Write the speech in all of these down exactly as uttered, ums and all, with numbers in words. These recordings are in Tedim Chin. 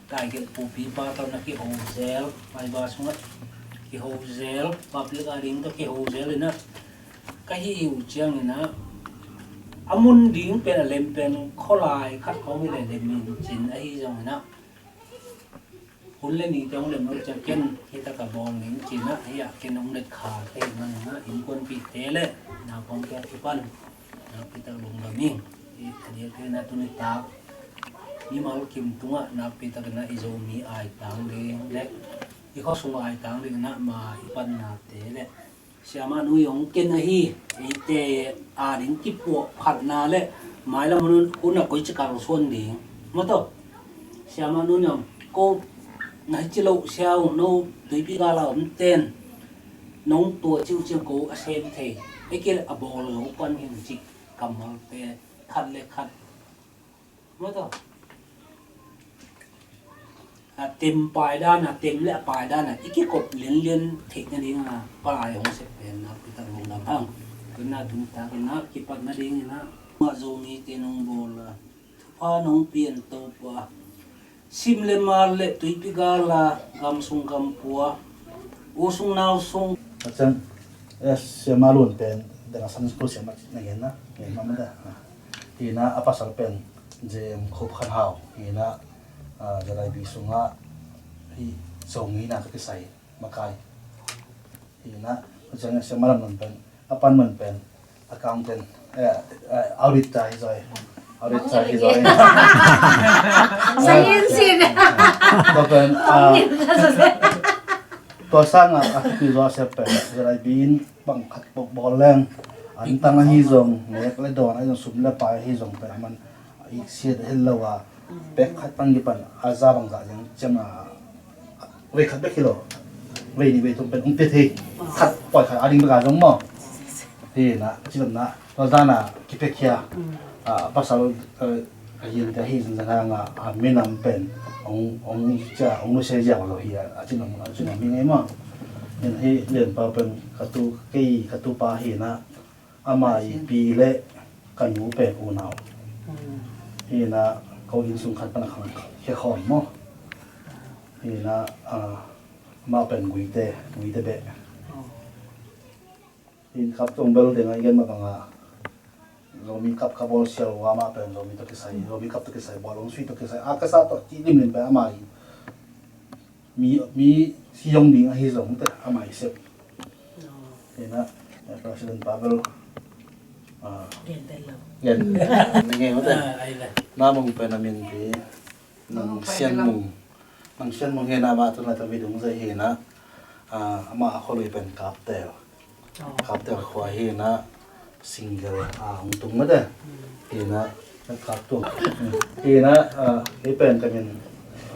Kaigelh pupi pa tawh na kiho zel, Maiba sungah kiho zel, public a ding tawh kiho zel inah ka hih uh cianginah a mun ding pen a lem pen khualai khat khawng hi leh lem in cin ahi zonginah hun le ni te hong lem lo ciang ken hita ka bawl ning cinah hih ah ken hong let kha thei manunah innkuanpihte le naupangte a kipan nakpitak lungdam ing. Hih a diakte na tuni tak mimal kim tungah nakpitakin ah i Zomi aitang ding le i khuasung aitang dingin ah ma i pannate le siamah nu i hong ken ahi eite a ding kipuah phatna le mailam hun a koici kalsuan ding maw taw. Siamah nu i hong ko na hi ci loh sia uh no tuipi gala om ten nong tuah ci uh ciang ko a sem thei ei kei le a bawl zo pan hi uh ci kammalte khat le khat maw taw. A tem paidan a tem le a paidan a i kikop lianlian theih nading a palai hong sep pen nakpitak lungdam hang. Tuna tuni takin ah kipat nadingin ah mah Zomite nong bawl a thupha nong pian Topa sim le mal le tuipi gal a gam sung gam pua u sung nau sung. A cang, eh, siama lun pen deng a Sunday school siama na ngen na ngen ma mada. Hina a pasal pen Jem Khup Khan Hau hina, ah, Jadaibi sungah hi Zomi na ka kisai makai. Hina a cang, siama lam lun pen a pan mun pen accountant, eh, eh, auditor hi zoi. Auditor hi zoi. Science in. Tua pen, ah, tua sangah a thupi zaw a sep pen Jadaibi in bang khat bawk bawl leng an tang ahi zong nek le dawn ahi zong sum le pai ahi zong pen a man a ik siat a hel lo a pek khat pan kipan a za bangzah zeng ciam a vei khat bek hi lo. Vei nih vei thum pen hong pia thei. Khat pawi khat a ding bek a zong maw. Hi na, a ci lam na, tua dan a kipia khia. A, pasal, eh, a hiante hi zan zan hang a, a minam pen hong, hong cia, hong nusia ziau lo hi a, a ci lam, a ci lam hi ngei maw. Hi na, hi Lianpa pen ka tu, kei ka tu pa hi na, ama i pi le ka nu pen unau. Hi na, ko inn sung khat pan a khang khia khawm maw. Hi na, ah, amah pen Guite, Guite beh. Hi na kap tuang bel deng a i gen mah bang a Zomi kap ka bawl sial uh amah pen Zomi tawh kisai, Zomi kap tawh kisai, bawl hong sui tawh kisai, a ka sa tawh ci limlim pen amah hi. Mi, mi si zong ding ahi zong te amah hi sep. Hi na, eh, President Pavel, ah, gen pen lo. Gen. Ni ngei mate. Ah, ai le. Na mong pen a min pi. Nang Sian Mung. Nang Sian Mung hi na amah tun lai tawh mi dungzai hi na, ah, amah a khualui pen Kaptel. Kaptel khua hi na single, ah, hong tung mate. Hi na, na kap tung. Hi na, ah, hi pen ka min,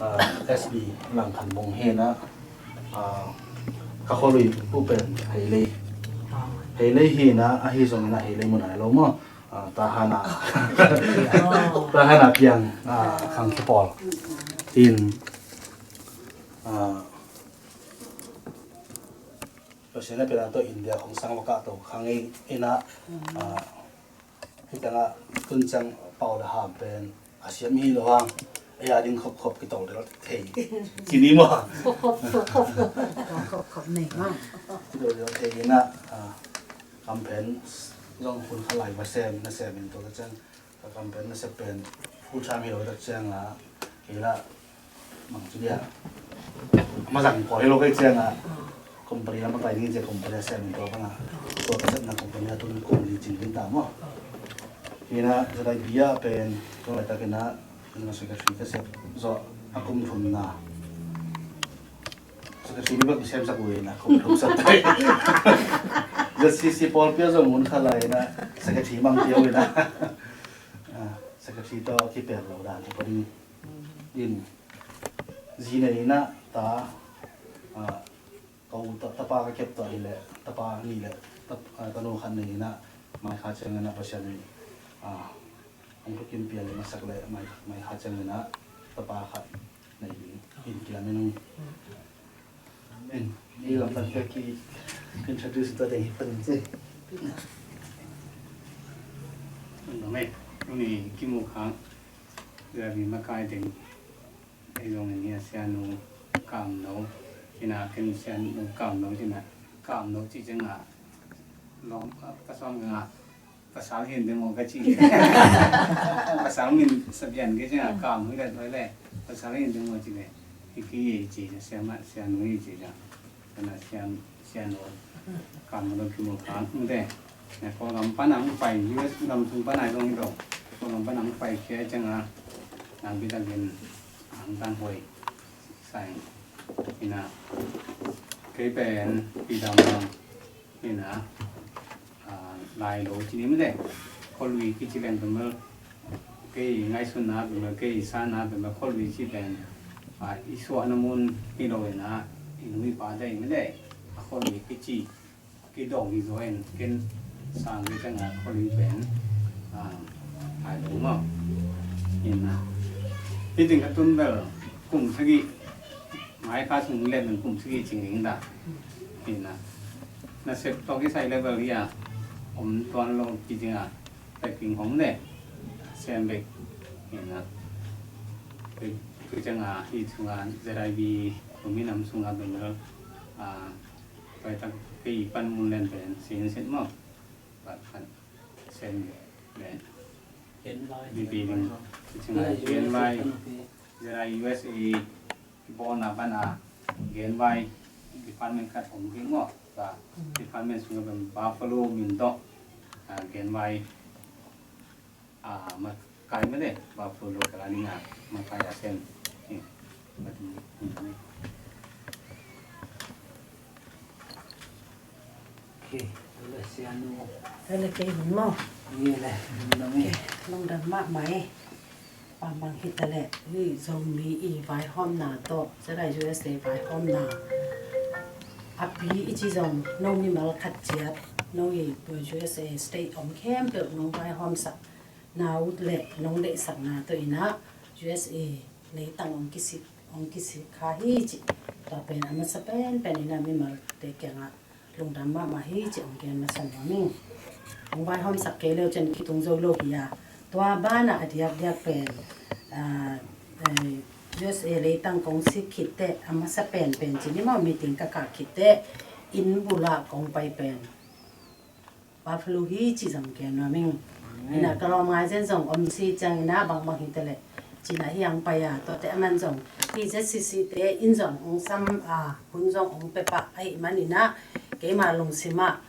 ah, S B Lang Khan Mung hi na, ah, ka khualui pu pen Hei Lei. Hei Lei hi na, ahi zong hi na Hei Lei mun ai lo maw. Ah, Tahan a Tahan a piang, ah, khang kipawl in, ah, Pasian a pian a tawh India khong sang va kah to khang ei ina, ah, hitang a tun ciang pau da ham pen a siam hi lo hang. Ei a ding khop khop kitol del thei. Kini maw? Khop khop, khop khop. Khop khop nei maw? Kitol del thei ina, ah, campaign zong hun kha lai va sem, na sem in tua ka ciang ka campaign na sem pen full time hi lo tak ciang a, kei la mang cu dia. Ma zang ko hi lo ka ciang a, company lam a pai ding ciang company a sem in tua bang a. Tua ka sepna company a tun kum li cing ding ta maw. Hi na, Jadaibi a pen, tua lai tak ina, ina secretary ka sep zawh a kum thum na. Secretary mi bek mi sem sak uh ina, kum thum sak tai. Z C C pawl pia zong mun kha lai ina, secretary mang pia uh ina. Ah, secretary tawh kipel lo dan hi pawh ding. In, zi nei ina, ta, ah, Ka u ta, tapa ka kep tawh hi leh, tapa nih leh, tap-, ah, tanu khat nei inah, mai kha ciangin ah Pasian in, ah, hong thukim pian leh masak leh, mai, mai kha ciangin ah tapa khat nei ding in kilam in hong. In, i lamtak te ki, ki introduce tawh ding hi pan ci. Amen. Tuni kimu khang, Jadaibi makai ding. Ei zong in hia, Sianu Kamno. Ina ken Sianu Kamno cina, Kamno ci cianga lawm ka sawm kanga pasal hi ding maw ka ci. Pasal min sabian ke cianga Kamno ka doi le, pasal hi ding maw ci le, i ki ci, Sianu hi ci cianga. Kana Sian, Sianu Kamno lo kimu kha hung de. Na Kawlgam pana hung pai, U S gam sung pana hong do. Kawlgam pana hong pai kia cianga, nang bitakin hang tan hoi sai. Ina kei pen pidam ina, lai lo ci ni mede. Kholui kici leng pemel, kei ngaihsutna pemel, kei sana pemel kholui ci pen i suahna mun hi lo ina, i nu i pa dei mede. A kholui kici kidong hi zaw in ken sang kei cianga kholui pen ai lo maw. Ina hiting ka tun bel kum sagih, mai kha sung lem in kum sagih cing ding da. Ina nasep tawh kisai level hi a om tuan lo kicinga paiking hong le sem bek. Ina kei cianga hi sunga Z I B kuminam sunga bemel pai tak kei pan mun len pen sin sin maw. Pat khan sem len. Bibi ding. Kicinga Gen Vai, Z I U S A bawlna pana Gen Vai department khat om ding maw. Ka department sunga pen Buffalo min tawh Gen Vai makai mede, Buffalo kala dinga makai a sem. Okay, le Sianu. Tale kei hun maw. Ni le, lungdam e. Lungdam mahmah e. Bangbang hitaleh, hih Zomi i vaihawmna tawh, Z I U S A vaihawmna a pi i ci zong, no mimal khat ciat, no i U S A state om khempeuh nong vaihawmsak na ut le nong deihsakna tawh ina U S A leitang ong kisik, ong kisik kha hi ci. Tua pen a masa penpen ina mimalte kiangah lungdam mahmah hi ci ong gen masa nuam ing. Ong vaihawmsak kei leu cian kitung zo lo hi a. Tua banah a diakdiak pen U S A leitang kong sik khitteh a masa penpen ci ni maw, meeting ka kah khitteh inn bulah kong pai pen Buffalo hi ci zong gen nuam ing. Ina ka lawm ngai zen zong om si ciang ina bangbang hitaleh cina hi ang pai a, tuate a man zong hi Z C C te in zong ong sam a hun zong ong pepah ahi man ina keima lungsimah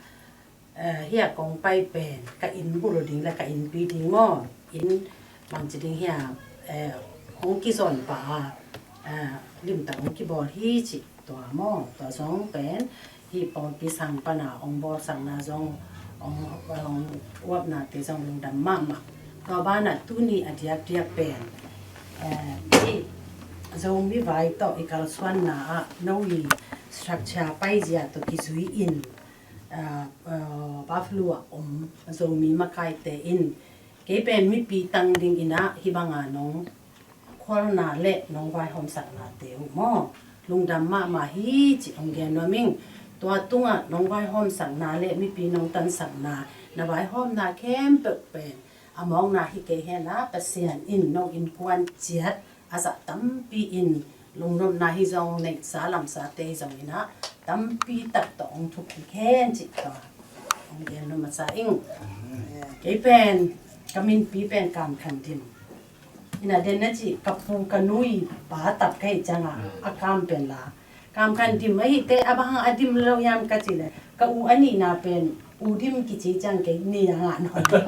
hia kong pai pen ka inn bulu ding le ka inn pi ding maw, inn bangci ding hia ong kizon pah a limtak ong kibawl hi ci. Tua maw, tua zong pen hih pawlpi sang pana ong bawlsakna zong ong uapnate zong lungdam mahmah. Tua banah tuni a diakdiak pen hih Zomi vai tawh i kalsuanna ah no i structure paizia tawh kizui in Buffalo ah om Zomi makaite in kei pen mipi tang ding ina hih banga nong khualna le nong vaihawmsaknate uh maw, lungdam mahmah hi ci ong gen nuam ing. Tua tungah nong vaihawmsakna le mipi nong tansakna, na vaihawmna khempeuh pen a mawkna hi kei hen a, Pasian in nong innkuan ciat a zah tampi in lungnopna hi zong neihsa lamsate hi zong ina tampi tak tawh ong thupi khen cih tawh ong gen nuam a sa ing. Kei pen ka minpi pen Kam Khan Dim. Ina den na cih ka pu ka nu i pa tap ka hi cianga a kam pen la Kam Khan Dim ahi te, a bang a dim lo hiam ka cih le ka u a nihna pen U Dim kici ciang kei ni a ngah nawn lo.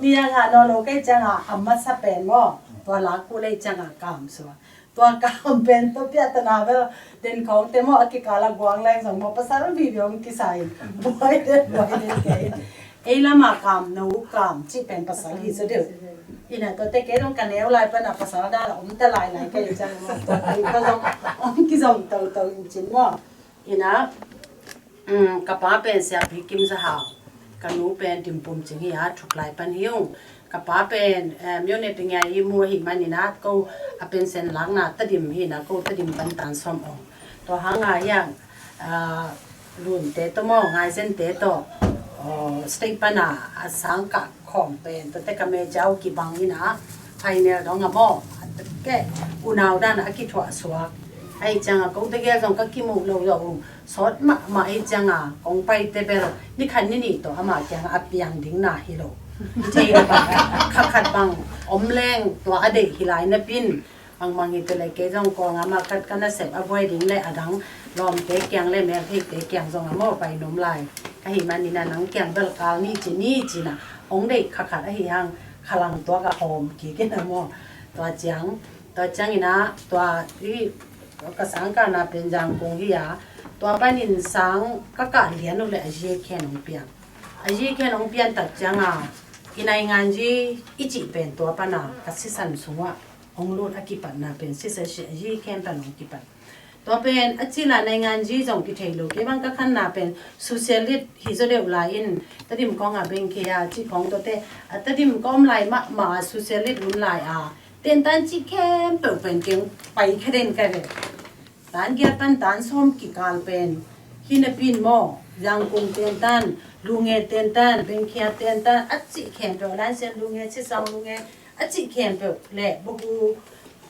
Ni a ngah nawn lo ka hi cianga a masa pen maw, tua la ku le cianga kam sua. Tua kam pen tua piahtana bel den khawngte maw a kikala guang leng zong maw pasal vivi ong kisai. Buai den buai den kei. Ei lama kam no kam cih pen pasal hi sa deuh. Ina tuate kei dong ka neu lai pana pasal dala om ta lai lai kei ciang maw. Tua kei ka zong ong kizong toto in cin maw. Ina ka pa pen Siapi Kim Za Hau, ka nu pen Dim Pum Cing hi a, thuklai pan hi ung. Ka pa pen Myonet ngia i mu ahi man ina ko a pension lakna Tedim hi ina ko Tedim pan tan sawm ong. Tua hanga hiang Lunte tawh maw, Ngaizente tawh state pana a sangkah khawm pen tuate ka mejau kibang ina final dong a maw, Kei unau dan a kithuah suak. Ahi cianga kote gel zong ka kimuh lo lo uh sawt mahmah ahi cianga kong paite bel ni khat ni nih tawh ama kianga a piang ding na hi lo. Thei lo bang khat khat bang om leng tua a deih hi lai napin bangmang hi tele kei zong Kawlgam ah ka nasep a buai ding le a dang lawmte kiang le meltheite kiang zong a maw pai nuam lai. Ka hi manin a nang kiang bel kal ni ci ni cina hong deih khat khat ahi hang khalang tuak a hawm kik in a maw. Tua ciang, tua ciangin a tua i ka sangkahna pen Zangkung hi a, tua panin sang ka kah lian uh le a zi khen hong pian. A zi khen hong pian tak cianga i naingan zi i cih pen tua pana ka sisan sungah hong lut a kipatna pen sisan si a zi khen pan hong kipat. Tua pen a cila naingan zi zong kithei lo kei bang ka khanna pen socialist hi zaw deuh lai in Tedim kong a bengkhia cih khong tuate a Tedim ka om lai mahmah a socialist hun lai a tentan cih khempeuh pen keng pai kha den ka ve. Tan giat pan tan sawm kikal pen hi napin maw, Zangkung tentan, Lunge tentan, bengkhia tentan a cih khempeuh, Laisian Lunge, Sisang Lunge a cih khempeuh le Bahu,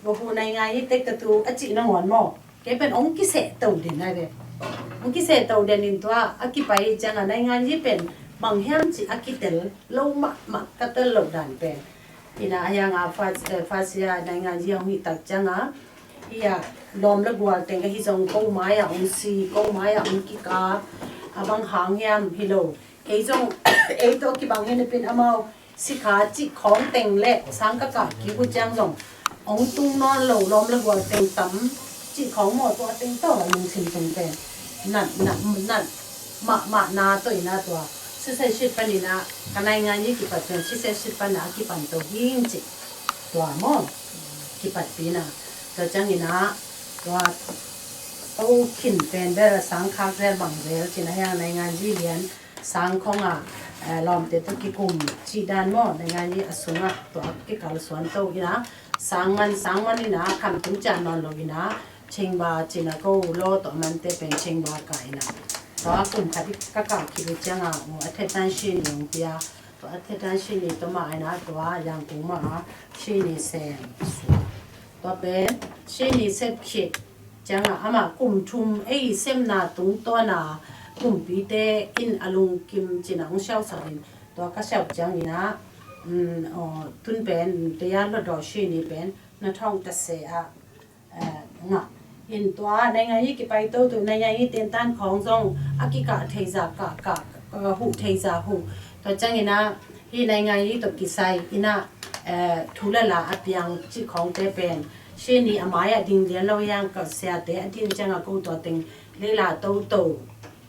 Bahu naingan hi tek tatu a cih nangawn maw, kei pen hong kiseh to den a ve. Hong kiseh to den in tua a kipai cianga naingan hi pen bang hiam cih a kitel lo mahmah ka tel lo dan pen. Ina a hianga Fasia naingan hi hong hi tak cianga hi a lawm le gual teng ahi zong ko mai-ah hong si, ko mai-ah hong kikap a bang hang hiam hi lo. Ei zong ei tawh kibang hi napin amau sikha cih khawng teng le sang ka kah kik uh ciang zong hong tung nawn lo lawm le gual teng tam cih khawng maw tua teng tawh a lungsim tung pen nat nat nat mahmah na tawh ina tua sisaishit panina ka naingan hi kipat pen sisaishit pana a kipan to hing cih tua maw kipatpina tua ciangina tua to khin pen bel sang khak zel bang zel cina hiang naingan hi lian sang khonga lawmte tawh kikum cih dan maw naingan hi a sungah tua kikal suan to ina sang man sang man ina kham tung cian nawn lo ina chengba cina ko law tawh mante pen chengba ka ina tua kum khat ka kah khit uh cianga a thet nan shi ni hong pia tua a thet nan shi ni tawh mah ina tua Zangkung mah shi ni sem suak tua pen shi ni sep khit cianga amah kum thum ei semna tungtawna kumpite in a lungkim cina hong siausak in tua ka siauh ciangina tun pen teya lawdaw shi ni pen na thawng ta se ah ngah in tua naingan hi kipai to tu naingan hi tentan khawng zong a kikah theiza kah kah huh theiza huh tua ciangina hi naingan hi tawh kisai ina thu le la a piang cih khawngte pen shi ni a mai-ah ding lian lo hiang ka siate a din cianga ko tua teng leila toto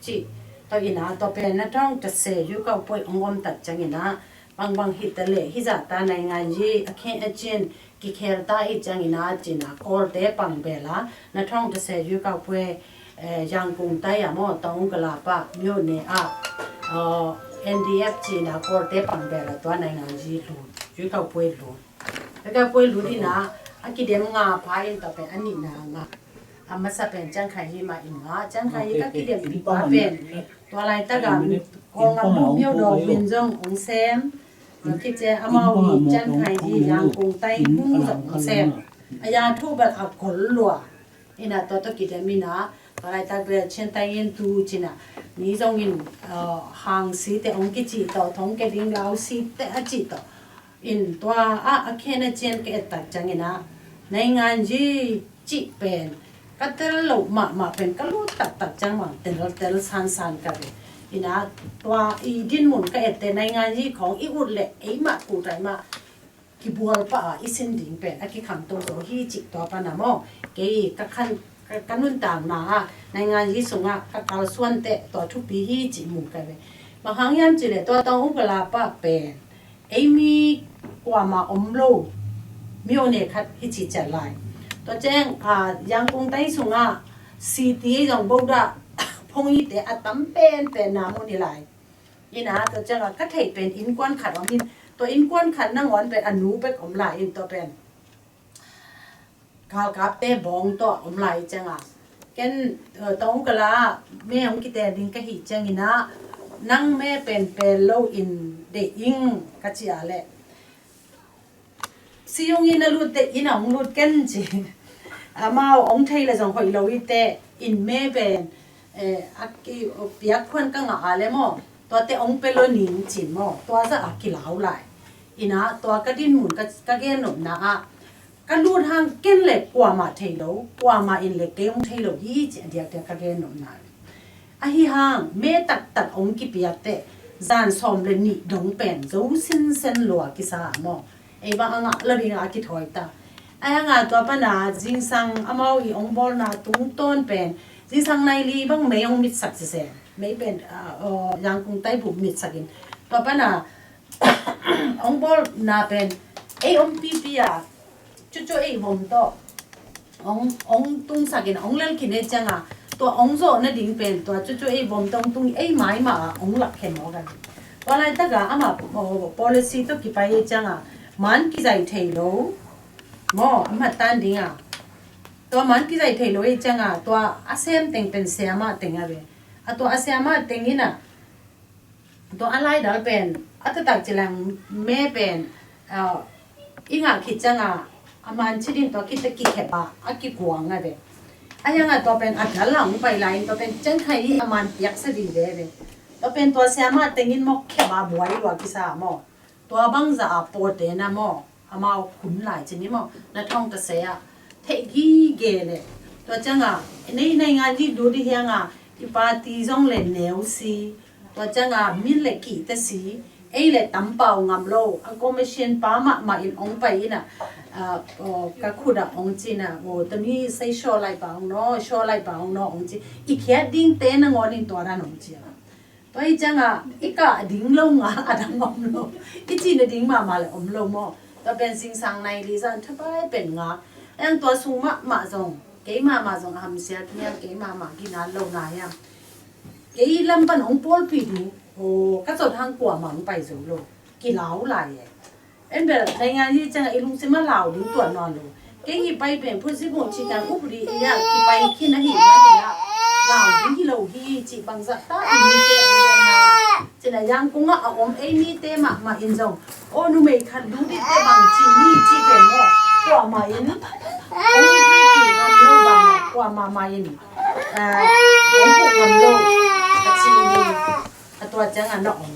cih tua ina tua pen na thawng ta se yu kau puai hong om tak ciangina bangbang hi ta le hi zahta naingan hi a khen a cin kikhel ta hi ciangina cina Kawlte pang bela na thawng ta se yu kau puai Zangkung tai a maw tawng ka la pa myo ne a NDF cina Kawlte pang bela tua naingan hi lut yu kau puai lut yu kau puai lut ina a kidem nga pha in tua pen a nihna nga a masa pen ciangkhai hi ma in nga ciangkhai hi ka kidem pi pa pen tua laitaka Kawlgam myo dawk min zong hong sem Kice amau hi cian khai hi Zangkung tai hung zong sem. A ya thu bel a kol lua. Ina tua tua kidem ina tua laitak bel cian tai in tu cina mi zong in hang si te hong kici tawh thong ke ding lau si te a ci tawh. In tua a a khen a cian ka et tak ciang ina naingan hi cih pen ka tel loh mahmah pen ka lut taktak ciang bang tel tel sansan ka ve. Ina tua i dinmun ka ette naingan hi khawng i ut leh eimah kutai mah kibual pah a i sin ding pen a kikhang to zaw hi cih tua pana maw kei ka khan ka nuntakna ah naingan hi sungah ka kalsuan teh tua thupi hi cih mu ka ve. Bang hang hiam cih leh tua tawng ukala pah pen eimi kuama om lo mi aw ne khat hi ci ciat lai. Tua ciang a Zangkung tai sungah city zong bodah phong ite a tam penpen na mu ni lai. Ina tua ciangah ka theih pen innkuan khat om in tua innkuan khat nangawn pen a nu bek om lai in tua pen galkapte bawng tawh om lai cianga ken tawng kala me hong kite ding ka hih ciangina nang me pen pel lo in deih ing ka ci a leh Siung in a lut te inn ah hong lut ken ci. Amau hong thei le zong hoih lo hi te, inn me pen, eh, a ki, piak khuan ka ngah a le maw, tuate hong pe lo ning cin maw, tua zah a kilau lai. Inn ah tua ka din mun ka, ka gen nopna ah, ka lut hang ken le kuamah thei lo, kuamah in le kei hong thei lo hi ci a diakdiak ka gen nopna. Ahi hang me taktak hong kipiak teh, zan sawm le nih dong pen zo sinsen lua kisa maw. Ei bang a ngah lo ding a kithawi ta. Ahi hang a tua pana zingsang amau i hong bawlna tungtawn pen, zingsang nai li bang mei hong mitsak sese. Mei pen, ah, aw, Yangkung taibu mitsak in. Tua pana hong bawlna pen ei om pipi a, cucu ei vom tawh hong, hong tungsak in, hong lel khin ei cianga, tua hong zawh nading pen tua cucu ei vom tawh hong tung, ei mai mah a hong lak khen mawk a. Tua laitak a amah, aw, policy tawh kipai ei cianga, man kizai thei lo maw, a matan ding a. Tua man kizai thei lo ei cianga, tua a sem teng pen siamah teng a ve. A tua a siamah teng in a, tua a laidal pen a taktak ci leng me pen, ah, i ngah khit cianga, a man ci din tua khit teh kikhep a, a kikuang a ve. Ahi hang a tua pen a dal a hong pai lai in tua pen ciangkhai i a man piaksa ding ve ve. Tua pen tua siamah teng in maw khep a buai lua kisa maw. Tua bangzah a pawlte na maw, amau khun lai ci ni maw, na thawng ta se ah theih gige le. Tua cianga nei naingan i lut i hianga, i party zong le neu si. Tua cianga min le kih ta si. Ei le tampau ngam lo, a commission pa mahmah in hong pai in a, ah, aw, ka khut ah hong cin a, aw, tami sei sure lai pa hong naw, sure lai pa hong naw hong ci. I khiat dingte nangawn in tua dan hong ci a. Tua hi cianga i kah ding lo nga a dang om lo. I cih nading mahmah le om lo maw. Tua pen zingsang nai li zan thapai pen nga. Eng tua sung mahmah zong, kei mahmah zong a hamsiat hiam, kei mahmah ginat lo na hiam. Kei lam pan hong pawlpih ding, aw, ka cot hang kuamah hong pai zo lo. Kilau lai e. En bel, naingan hi cianga i lungsim a lau ding tuan nawn lo. Kei hi pai pen, phutzibung ci kang upadi i a kipai khin ahi mah hi a, lau ding hi lo hi ci bangzah ta i mite hong gen hang a. Cina Yangkung ah a om ei mite mahmah in zong, aw, numei khat lut i te bang ci ni ci pen maw. Kuamah in hong upadi ngam lo bang a, kuamah mah in, ah, hong puh ngam lo a ci ni. A tua ciang a na om.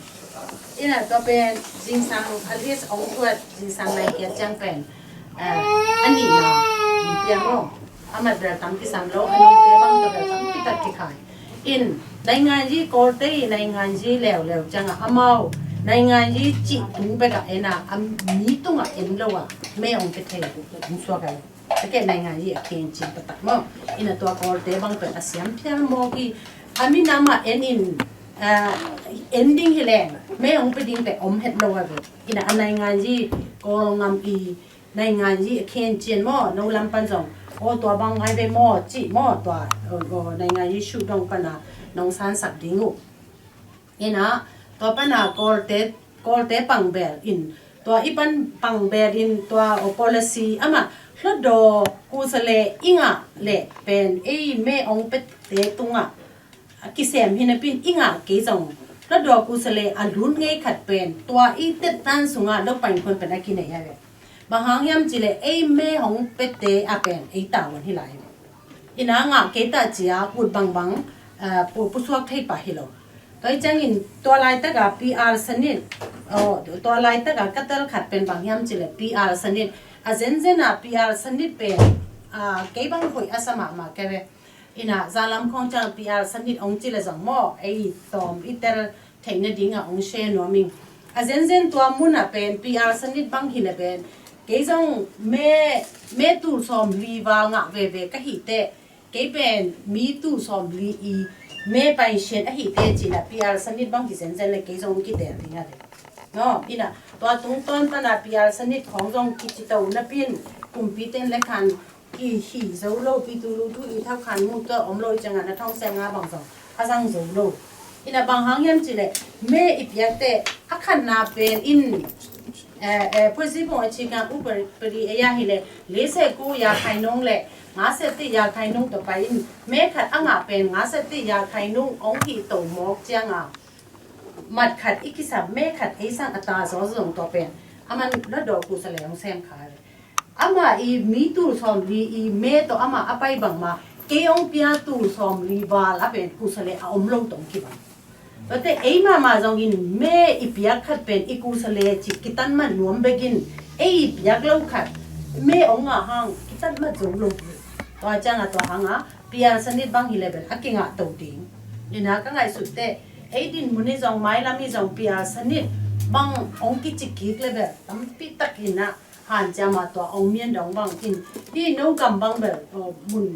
Ina tua pen zingsang a list hong thuat zingsang nai kiat ciang pen, eh, a nihna hong piang aw. A mat bel tam kisam lo, a nungte bang tua bel tampi tak kikhai. In, nainganzi Kawlte i nainganzi leuleu ciang a amau nainganzi cih tung bek a en a, a mi tung a en lo a, me hong pia thei hong suak a. Tua kei nainganzi a khen cin patak maw. Ina tua Kawlte bang pen a siam phial mawk hi. A minam a en in, ah, en ding hi leng me hong pia ding pen om het lo a ve. Ina a nainganzi Kawl ngam i nainganzi a khen cin maw, no lam pan zong, aw, tua bang ngai ve maw cih maw, tua, aw, aw, nainganzi shu dong pan a nong sansak ding uh. Ina tua pan a Kawlte, Kawlte pangbel in, tua i pan pangbel in, tua, aw, policy amah Hlutdaw Kusale i ngah leh pen ei me hong piate tungah a kisem hi napi in i ngah kei zong Hlutdaw Kusale a lut ngei khat pen tua i tettan sungah lo pain khuan pen a kinei a ve. Bang hang hiam cih leh ei me hong piate a pen ei tavuan hi lai. Ina ngah kei ta cia ut bangbang, ah, pu, pusuak thei pah hi lo. Tua hi ciangin tua laitak a P R Sanit, aw, tua laitak a ka tel khat pen bang hiam cih leh P R Sanit. A zenzen a P R Sanit pen, ah, kei bang hoih a sa mahmah kei ve. Ina zalam khawng ciang P R Sanit hong cih leh zong maw, ei tawm i tel theih nading a hong share nuam ing. A zenzen tua mun a pen P R Sanit bang hi leh pen kei zong me, me tul sawm li val ngah veve ka hih teh, kei pen mi tul sawm li i me paisiat ahih teh cih leh P R Sanit bang hi zenzen leh kei zong hong kitel ding a ve. No, ina tua tungtawn pan a P R Sanit khawng zong kicito napi in kumpi ten le khan kihi zo lo, pi tu lu tu i thau khan mu tua om lo i ciang a na thong sel nga bang zong a zang zo lo. Ina bang hang hiam cih leh me i piak teh a khatna pen in, eh, eh, phuisi pung a ci kang upadi ei a hi leh, li se ku ya khai nung leh nga se ti ya khai nung tua pai in me khat a ngah pen nga se ti ya khai nung hong hi to mawk ciang a, mat khat i kisam me khat ei sang a ta zaw zong tua pen a man Hlutdaw Kusale hong sem kha ve. Ama i mi tul sawmli i me tawh ama a pai bangma, kei hong pia tul sawmli val a pen kusa le a om lo tawh kibang. Tuate ei mahmah zongin me i piak khat pen i kusa le ci kitat mat nuam bekin, ei i piak lo khat me hong ngah hang kitat mat zo lo. Tua cianga tua hanga pial sanit bang hi le bel a kingah to ding. Ina ka ngaihsut teh ei dinmun i zong mailam i zong pial sanit bang hong kicik kik le bel tampi tak ina hanciam a tua hong mian dong bang in hi no gam bang bel mun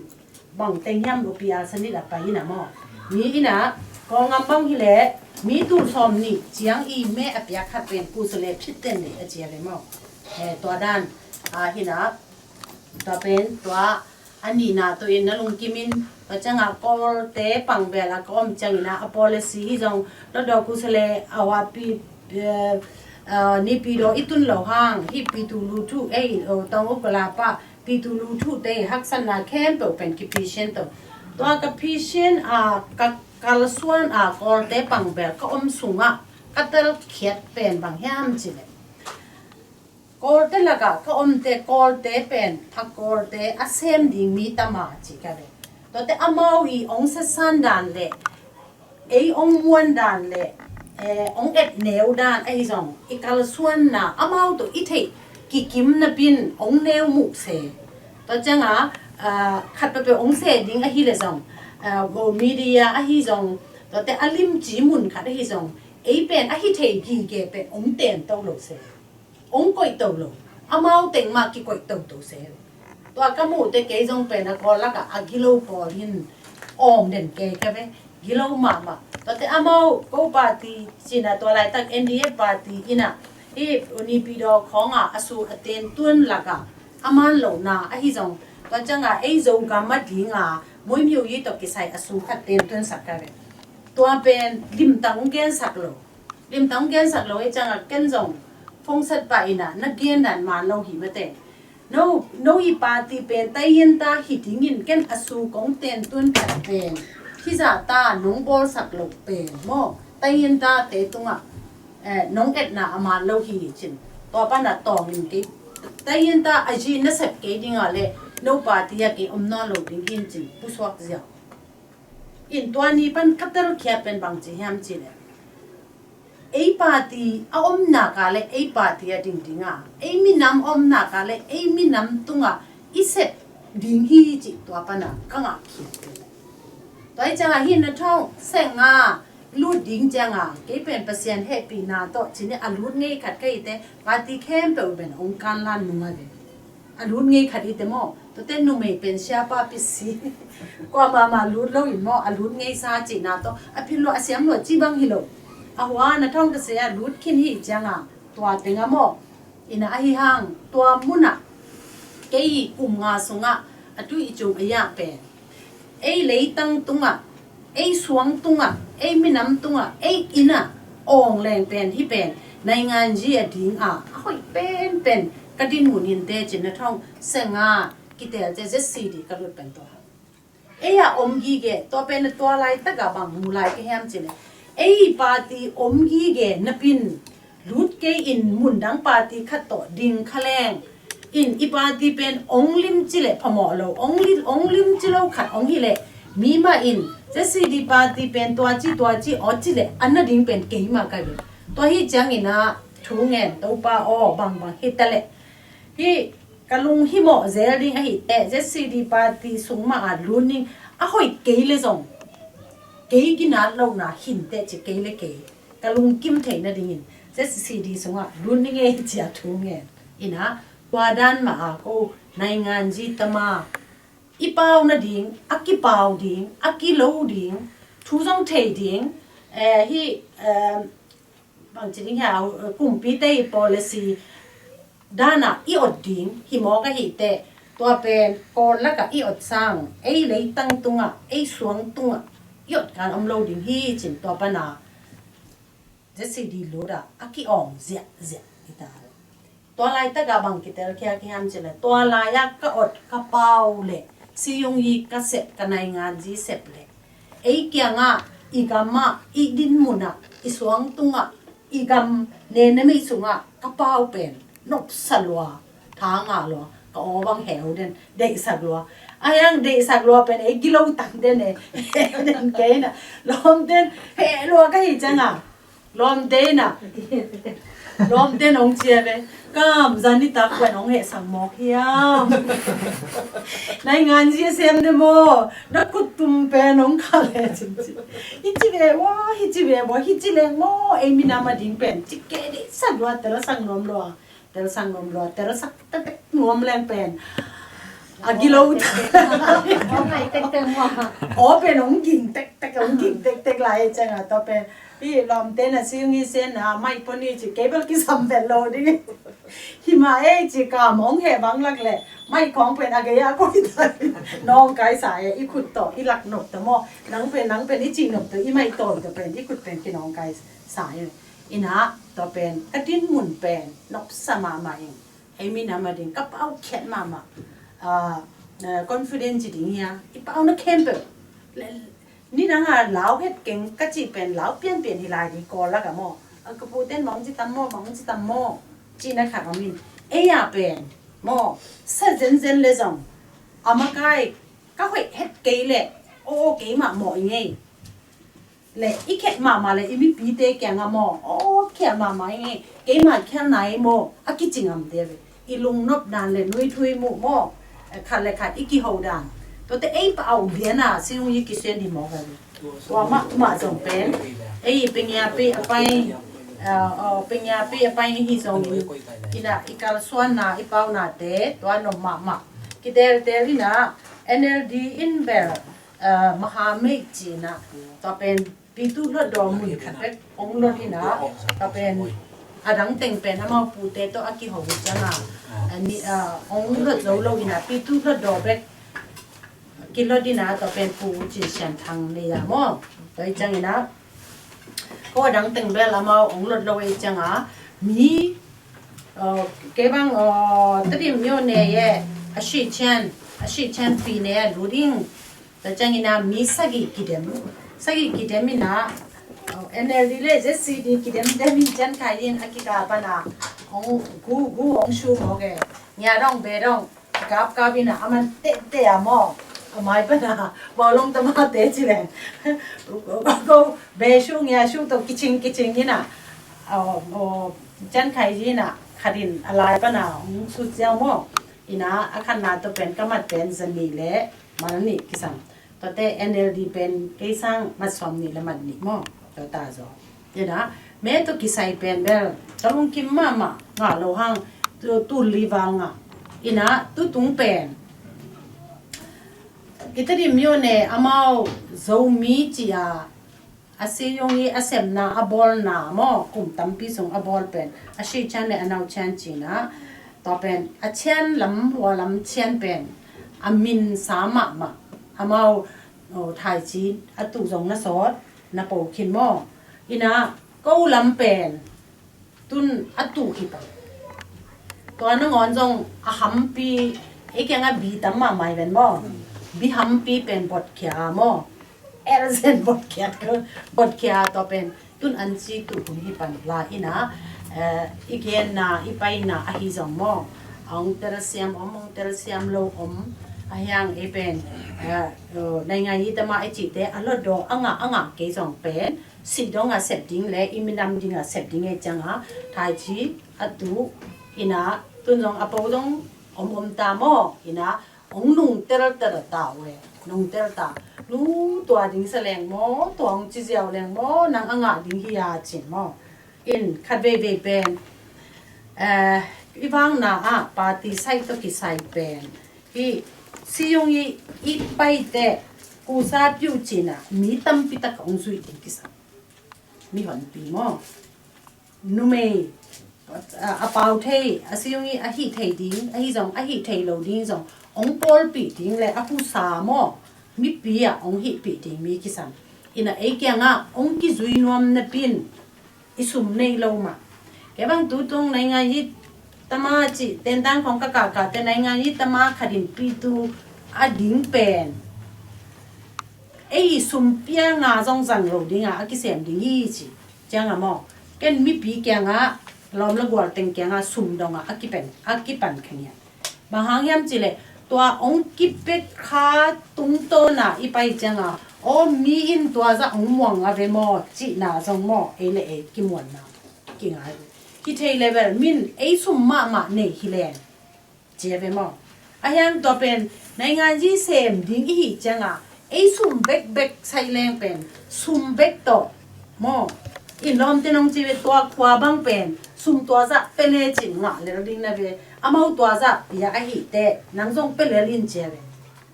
bang teng hiam upi a sanit a pai ina maw? Mi ina Kawlngam bang hi le mi tul sawm nih ciang i me a piak khat pen kusa le phit ten le a cia le maw? Tua dan a hina tua pen tua a nihna tua in na lungkimin tua cianga Kawlte pangbel a ka om ciangina a policy hi zong lawdaw kusa le a wapi nipi daw i tun lo hang hi pi tu lu thu ei tong u ka la pa pi tu lu thu te haksatna khempeuh pen kiphisian to. Tua ka phisian a ka kalsuan a Kawlte pangbel ka om sungah ka telkhiat pen bang hiam cile Kawlte lakah ka omte Kawlte pen a Kawlte a sem ding mi tama ci ka ve. Tuate amau i ong sasan dan le ei ong muan dan le ong et neu dan ahi zong i kalsuanna amau tawh i theih kikim napin ong neu muh se. Tua cianga khat peuhpeuh ong se ding ahi le zong media ahi zong tuate a limci mun khat ahi zong ei pen ahi thei gige pen ong ten to lo se. Ong koih to lo amau teng mah kikoih toto se. Tua ka muhte kei zong pen a Kawl lakah a gilo pawl hin awm den kei ka ve. Gilo mahmah tuate amau ko party cina tua laitak N D F party ina hi nipi daw khawnga a su a ten tun lakah a man lohna ahi zong tua cianga ei Zogam a dinga Moimiu yi tawh kisai a su khat ten tun sak ka ve. Tua pen limtang gensak lo. Limtang gensak lo ei cianga ken zong phongset pah ina na gen dan man lo hi mate. No i party pen taienta hi dingin ken a su kong ten tun phat pen hizah ta nong bawlsak lo pen maw taienta te tungah nong etna a man lo hi cin tua pana tawngin kei taienta a zi nasep kei dinga le no party a kei om nawn lo ding hin cin pusuak ziau. In tua ni pan ka telkhiat pen bang ci hiam cile ei party a omna ka le ei party a dingdinga ei minam omna ka le ei minam tunga i sep ding hi ci tua pana ka ngah khiat. Tua i cianga hi na thong senga lut ding cianga kei pen Pasian hehpihna tawh cine a lut ngei khat ka hite party khempeuh pen ong kanlan nunga ve. A lut ngei khat i te maw tuate numei pen siapa pisi kua mama lut lo in maw a lut ngei sa cihna tawh a phit lo a siam lo ci bang hi lo. A hua na thong ka se a lut khin hi cianga tua tenga maw ina ahi hang tua muna kei i kum nga sungah a tui i cung a yah pen ei leitang tungah ei suang tungah ei minam tungah ei ina awng leng pen hi pen nainganzi a dinga a hoih penpen ka dinmun hinte cin na thong senga kitelte Z C D ka lut pen tua ei a om gige tua pen tua laitaka bang mu lai ka hiam cile ei party om gige napin lut kei in mundang party khat tawh ding khaleng in i party pen ong lim ci le phamawh lo ong lim ci lo khat ong hi le mi mah in Z C D party pen tua ci tua ci aw ci le an na ding pen kei mah ka hi. Tua hi ciangin a thu ngen Topa aw bangbang hi ta le hi ka lung hi mawh zel ding ahi teh Z C D party sung mah a lut ning a hoih kei le zong kei ginat lohna hinte ci kei le kei ka lungkim theih nadingin Z C D sungah lut ning ei cia thu ngen ina tua dan mah a ko nainganzi tama i pau nading a kipau ding a kilo ding thu zong thei ding hi bangci ding hia kumpite i policy dana i ot ding hi mawk ahi teh tua pen Kawl laka i ot sang ei leitang tungah ei suang tungah i ot kan om lo ding hi cin tua pana Z C D luta a ki-awng ziahziah hi ta. Tua laitaka bang kitelkhia kihiam cile tua laia ka ot ka pau le siyung yi ka sep ka nainganzi sep le ei kiangah i gamah i dinmunah i suang tungah i gam nenamei sungah ka pau pen nopsa lua tha ngah lua Ka aw bang heu den, deihsak lua. A hiang deihsak lua pen ei gilo tang den e. Heu den kei na. Lawmten heu lua ka hi cianga. Lawmte ina. Lawmten hong cia ve. Kam zan i tak pen hong hehsak mawk hiam. Nai ngan zia sem de maw. Na kut tum pen hong kha le cin ci. Hi ci ve wa, hi ci ve wa, hi ci leng maw. Ei minam a ding pen. Ci ke deihsak lua, tel sang nuam lua. Tel sang nuam lua, tel sak tektek nuam leng pen. A gilo. Aw pen hong ging tektek, hong ging tektek lai cianga tua pen. Hi lawmte na sing hi sen na mai pon hi ci kei bel kisam pen lo ding. Hi ma ei ci kam hong he bang lak le. Mai khong pen a gei a koi ta. Nong kai sa e i khut to, i lak nop to maw. Nang pen, nang pen i ci nop to, i mai to to pen, i khut pen ki nong kai sa e. Ina, tua pen, ka dinmun pen, nopsa mahmah ing. Ei minam a ding, ka pau khiat mahmah. Ah, eh, confident ci ding hia, i pau na khempeuh. Le, ni dang a lau het keng ka ci pen, lau pianpian hi lai ding kawl lak a maw. A ka pu ten mong ci tam maw, mong ci tam maw. Ci na khat om in. Ei a pen, maw, sa zenzen le zong. A makai, ka hoih het kei le, o, o, keimah maw i ngei. Le i khiat mahmah le i mipite kiangah maw, aw khiat mahmah i ngei, keima khiatna ei maw, a kici ngamte ve. I lungnop dan le nuithui muh maw, khat le khat i kiho dan. Tuate ei pa au biana sing i kisen hi maw ka ve. Tua mah mah zong pen ei pengiapi a pai, ah, aw, pengiapi a pai hi zong in, ina i kalsuanna i paunate tua nop mahmah. Kiteltel ina N L D in bel, ah, mahamei cina tua pen Pitu hlotdaw mun khat bek hong lot hi na, tua pen a dang teng pen amau pute tawh a kiho hi cianga, a ni, a, hong lot zo lo hi na, pitu hlotdaw bek kilot hi na, tua pen Pu Cin Sian Thang nei a maw. Tua hi ciangin a, ko a dang teng bel amau hong lot lo hi cianga, mi, a, kei bang, a, Tedim myo ne ye, a shi cian, a shi cian pi ne a lu ding. Tua ciangin a mi sagih kidem. Sagih kidem in a, oh, N L D le Z C D kidem dem in cian khai in a kika pan a. Hong gu gu hong shu mawk e. Nia dong be dong. Kap kap in a aman teh teh a maw. A mai pan a. Bawlung tama teh ci leng. Ko be shu nia shu to kicing kicing in a. Oh, oh, cian khai in a. Khat in a lai pan a. Hong shu ciang maw. Ina a khatna to pen ka mat pen zani le. Mal nih kisam. Tuate N L D pen kei sang mat sawm nih le mat nih maw. Tua ta zaw. Ina me tawh kisai pen bel ka lungkim mahmah ngah lo hang tu, tu li val ngah. Ina tutung pen i Tedim myo ne amau Zomi ci a a siyong i a sepna a bawlna maw kum tampi sung a bawl pen a shi cian le a nau cian cina tua pen a cian lam hua lam cian pen a min sa mahmah amau, oh, thaici a tuh zong na sawt na po khin maw ina ko lam pen tun a tuh hi pah. Tua nangawn zong a hampi ei kiangah bi tam mahmah hi ven maw. Bi hampi pen botkhia maw. Elzen botkhia, botkhia tua pen tun an ci tuh hun hi pan la ina, eh, i genna i paina ahi zong maw. A hong telsiam om, hong telsiam lo om. A hiang ei pen, eh, eh, naingan i tama i cihte a lotdaw a ngah a ngah kei zong pen sih dong a sep ding le i minam ding a sep ding e cianga thaici a tuh ina tun zong a po zong om om ta maw ina hong nung teltel ta uh e nung tel ta nu tua ding sa leng maw tua hong ci ziau leng maw nang a ngah ding hi a cin maw in khat veivei pen, eh, i vangna ah party sai tawh kisai pen i siyong i i paite kusa piu cina mi tampi tak hong zuih ding kisam. Mi honpi maw numei a, a pau thei a siyong i a hih thei ding ahi zong a hih thei lo ding zong hong pawlpih ding le a husa maw mipi ah hong hihpih ding mi kisam. Ina ei kiangah hong kizui nuam napin i sum nei lo mah. Kei bang tutung naingan i tama cih tentang khong ka kahkahte naingan i tama khatin pitu a ding pen ei sum pia nga zong zang lo dingah a kisem ding hi ci. Ciangah maw ken mipi kiangah lawm le gual teng kiangah sum dongah a kipan a kipan khangiat. Bang hang hiam cih leh tua hong kipia kha tungtawn a i pai ciang a, aw, mi in tua zah hong muang a ve maw cihna zong maw, ei le ei kimuanna kingai. Hi thei level min ei sum mahmah nei hi leng ci a ve maw. A hiang tua pen nainganzi sem ding i hih ciang a, ei sum bekbek sai leng pen sum bek tawh maw. In lawmte nong ci ve, tua khua bang pen sum tua zah pia le cin ngah lel ding na ve. Amau tua zah pia ahih teh nang zong pia lel in ci a ve.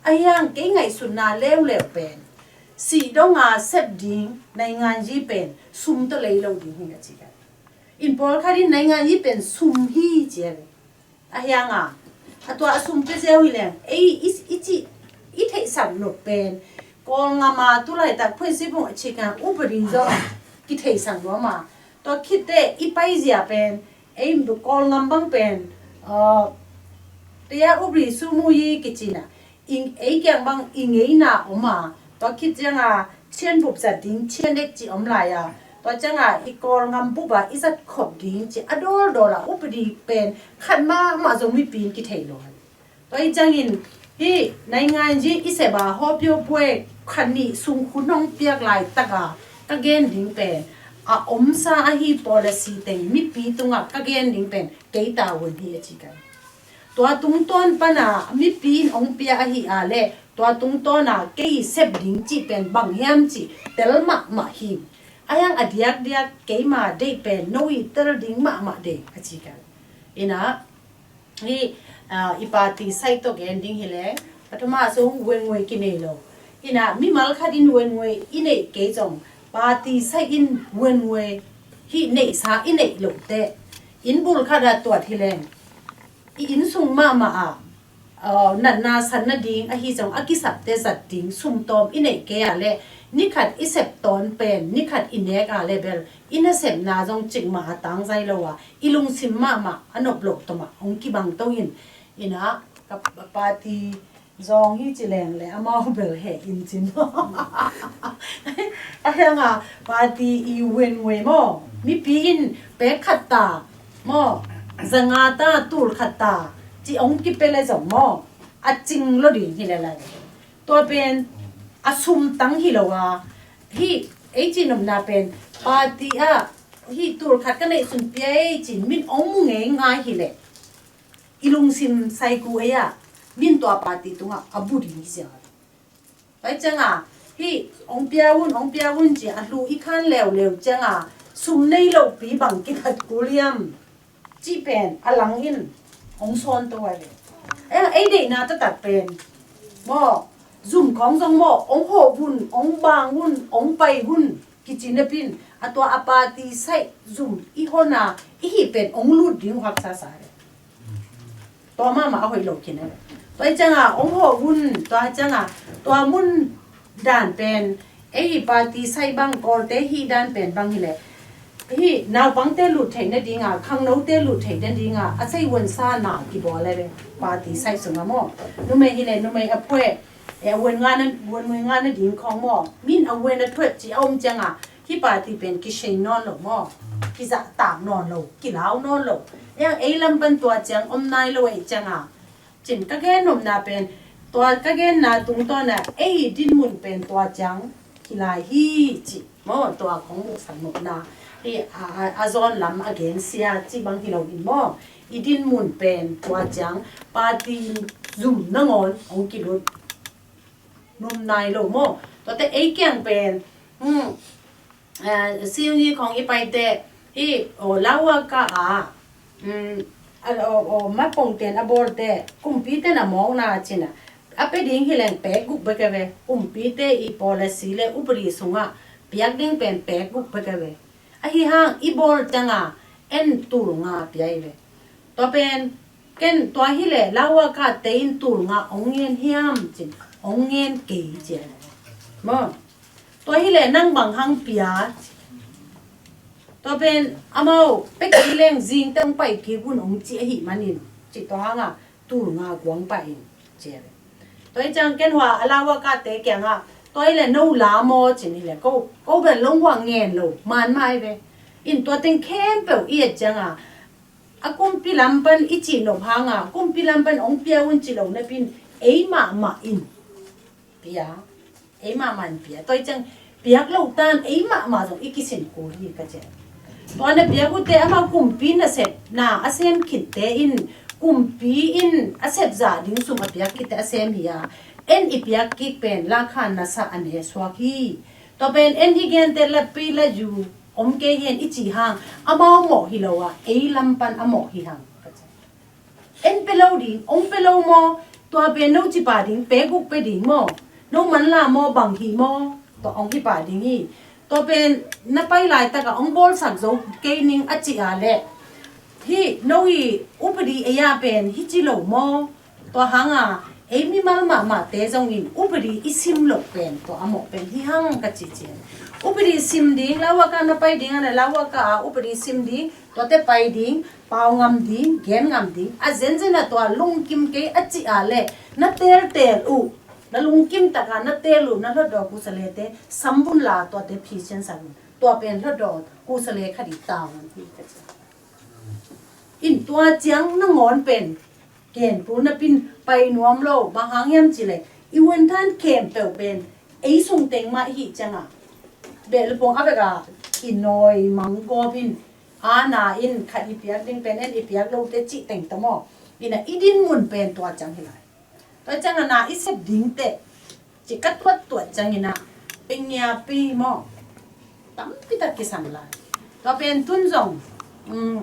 A hiang kei ngaihsutna leuleu pen sih dong a sep ding nainganzi pen sum tawh lei lo ding hi a ci ka. In pawlkhat in nainganzi pen sum hi ci a ve. A hiang a, a tua a sum pia ziau hi leng ei i, i cih, i theihsak nop pen Kawlngam a tu laitak phuaisibung a cik a upadi zong kitheihsak nuam a, tua khit teh i paizia pen ei Kawlngam bang pen, ah, tia upadi sumu i kici na, i, ei kiang bang i ngeina om a, tua khit ciang a cian bup zat ding cian ek ci om lai a, tua ciang a i Kawlngam bup a i zat khop ding ci a dawldawl a upadi pen khat mahmah zong mipi in kithei lo. Tua hi ciangin hih nainganzi i sep a hawpio puai khat nih sung khun hong piak laitak a ka gen ding pen a omsa ahi policy teng mipi tungah ka gen ding pen kei tavuan hi a ci ka. Tua tungtawn pan a mipi in hong pia ahi a leh tua tungtawn a kei sep ding cih pen bang hiam cih tel mahmah hi. A hiang a diakdiak keima deih pen no i tel ding mahmah ding a ci ka. Ina, hih, ah, i party side tawh gen ding hi leh, pathum a sung Wen Wei kinei lo. Ina, mimal khat in Wen Wei i neih kei zong party side in Wen Wei hih neihsa i neih loh teh inn bul khat a tuat hi leng i inn sung mahmah ah, ah, natna san nading ahi zong a kisapte zat ding sumtawm i neih kei a leh ni khat i sep tawn pen ni khat i nek a leh bel i nasepna zong cikmah a tangzai lo a, i lungsim mahmah a nop loh tawh mah hong kibang to in. Ina, ka party zawng hi ci leng le amau bel heh in cin. A hiang a party i Wen Wei maw, mipi in pek khat ta maw, zanga ta, tul khat ta ci hong kipia le zong maw, a cing lo ding hi le lai. Tua pen a sum tang hi lo a, hih ei ci nopna pen party ah hih tul khat ka neih sun pia ei cin min hong mu ngei ngai hi leh i lungsim saiku ei ah min tua party tungah a bu ding hi sia. Pai ciang a hih hong pia un, hong pia un ci a hlu i khan leuleu ciang a sum nei lopi bang kikhat kul hiam cih pen a lang in hong sawn to a le. Ei, ei deihna taktak pen maw, zum khawng zong maw, hong hawh un, hong bang un, hong pai un kici napin a tua a party side zum i hon a i hih pen hong lut ding uh haksa sa le. Tua mahmah a hoih lo khin a le. Tua i ciang a hong hawh un, tua ciang a tua mun dan pen ei hi party side bang Kawlte hih dan pen bang hi le, hih naupangte lut theih nading a, khangnote lut theih nading a a seivuansa na kibawl a le party side sung a maw. Numei hi le numei a phuai, e, a vuan nga na, vuan nga nading khawng maw, min a vuan a thuat ci a om ciang a hih party pen kisei nawn lo maw, kizahtak nawn lo, kilau nawn lo. Ei lam pan tua ciang om nai lo ei ciang a cin ka gen nopna pen, tua ka genna tungtawn a ei dinmun pen tua ciang hi lai hi ci maw, tua kong muhsak nopna. Ei a, a, a zawn lam a gen sia ci bang hi lo in maw, i dinmun pen tua ciang party zum nangawn hong kilut nuam nai lo maw. Tuate ei kiang pen, hmm, ah, singyi khawng i paite hih, aw, lauaka a, hmm, a, aw, aw, mapongten a bawlte kumpiten a mawkna cin a a pia ding hi leng pek guk bek a ve. Kumpite i policy le upadi sungah piak ding pen pek guk bek a ve. Ahi hang i bawl ciang a en tul nga pia i ve. Tua pen ken tua hi le lauaka te in tul nga hong ngen hiam cin, hong ngen kei ci a ve maw. Tua hi le nang bang hang pia ci. Tua pen amau pia kei leng zing teng pai kik un hong ci ahih manin ci, tua hang a tul nga kuang pah in ci a ve. Tua hi ciang ken hua a lauaka te kiang a tua hi le no la maw cin hi le ko, ko bel long hua ngen lo man mah i ve. In tua teng khempeuh i et ciang a A kumpi lam pan i cih nop hanga kumpi lam pan hong pia un ci lo napin ei mahmah in pia. Ei mahmah in pia. Tua i ciang piak lo tan ei mahmah zong i kisin kul hi ka ciang. Tua na piak uhte amau kumpi nasepna a sem khitte in kumpi in a sep zah ding sum a piak khitte a sem hi a, en i piak kik pen lakhan nasa a ne suak hi. Tua pen en i gente lapi la yu om kei hen i cih hang amau mawh hi lo a ei lam pan a mawh hi hang. En pe lo ding, ong pe lo maw? Tua pen no ci pah ding, pe guk pe ding maw? No manla maw, bang hi maw? Tua ong hi pah ding hi. Tua pen na pai laitak a ong bawlsak zo kei ning a cih a leh hi no i upadi ei a pen hi ci lo maw? Tua hanga ei mimal mahmahte zongin upadi i sim loh pen tua a mawh pen hi hang ka cih cian. Upadi sim ding, lauaka na pai ding a na lauaka a upadi sim ding, tuate pai ding, pau ngam ding, gen ngam ding, a zenzen a tua lungkim kei a cih a leh na teltel uh, na lungkim taka na tel uh, na hlotdawk uh salete sambun la tuate phisian sak uh, tua pen hlotdawk uh sale khat i tau uh hi ka ci. In tua ciang nangawn pen gen kul napin pai nuam lo, bang hang hiam cih leh i uenthan khempeuh pen ei sung teng mah i hih cianga beh le pong a bek a i nawi mang gawp in a na in khat i piak ding pen en i piak lote cih teng ta maw? Ina i din mun pen tua ciang hi lai. Tua cianga na i sep dingte ci ka tuattuat ciangina pengiapi maw? Tampi tak kisam lai. Tua pen tun zong um,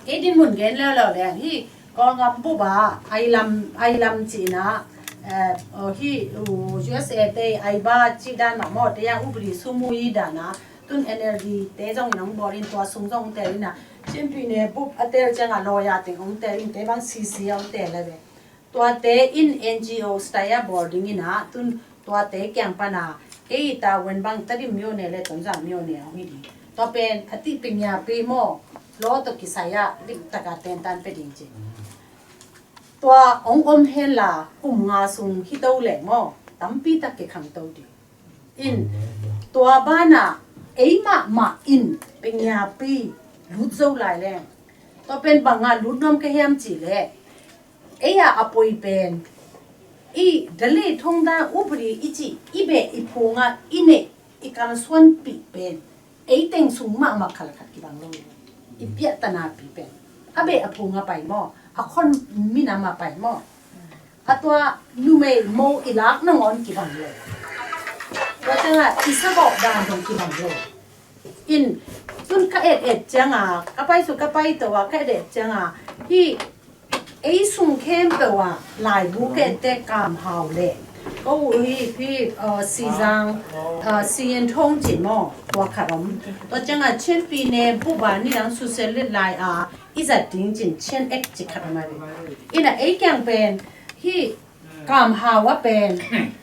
ei din mun gen leuleu leng hi Kawlgam bup a ai lam ai lam cihna eh, oh, hi uh, U S A te ai ba cih dan mah maw te yang upadi sumui dana tun N L D te zong in ong bawl in tua sung zong tel ina Chin Pyine bup a tel cianga lawya teng ong tel in te bang C C a ong tel le ve. Tuate in N G O style a bawl ding ina tun tuate kiang pana kei ta wen bang Tedim myone le Tonzang myone hong hi ding. Tua pen a ti pengiapi maw? Law tawh kisai a limtaka tentan pe ding ci. Tua hong om henla kum nga sung hi to leh maw? Tampi tak kikhang to ding. In tua bana ei mahmah in pengiapi lut zo lai leng. Tua pen banga lut nuam ka hiam cih leh ei a a poi pen i dali thongda upadi i cih i beh i phunga i neih i kalsuanpih pen ei teng sung mahmah khalkhat kibang lo. I piahtanapi pen a beh a phunga pai maw? A khon minama pai maw? A tua numei mo i lak nangawn kibang lo. Tua cianga i sagawh dan dong kibang lo. In tun ka et et cianga ka pai su ka pai to a ka et et cianga hi ei sung khempeuh a laibu kente Kam Hau le ko uh hi phi uh, Sizang uh, Sian Thong cin maw tua khat om. Tua cianga Chin Pyine bup a nidang susia lit lai a i zat ding cin Chin Ek ci khat om a ve. Ina ei kiang pen hi Kam Hau a pen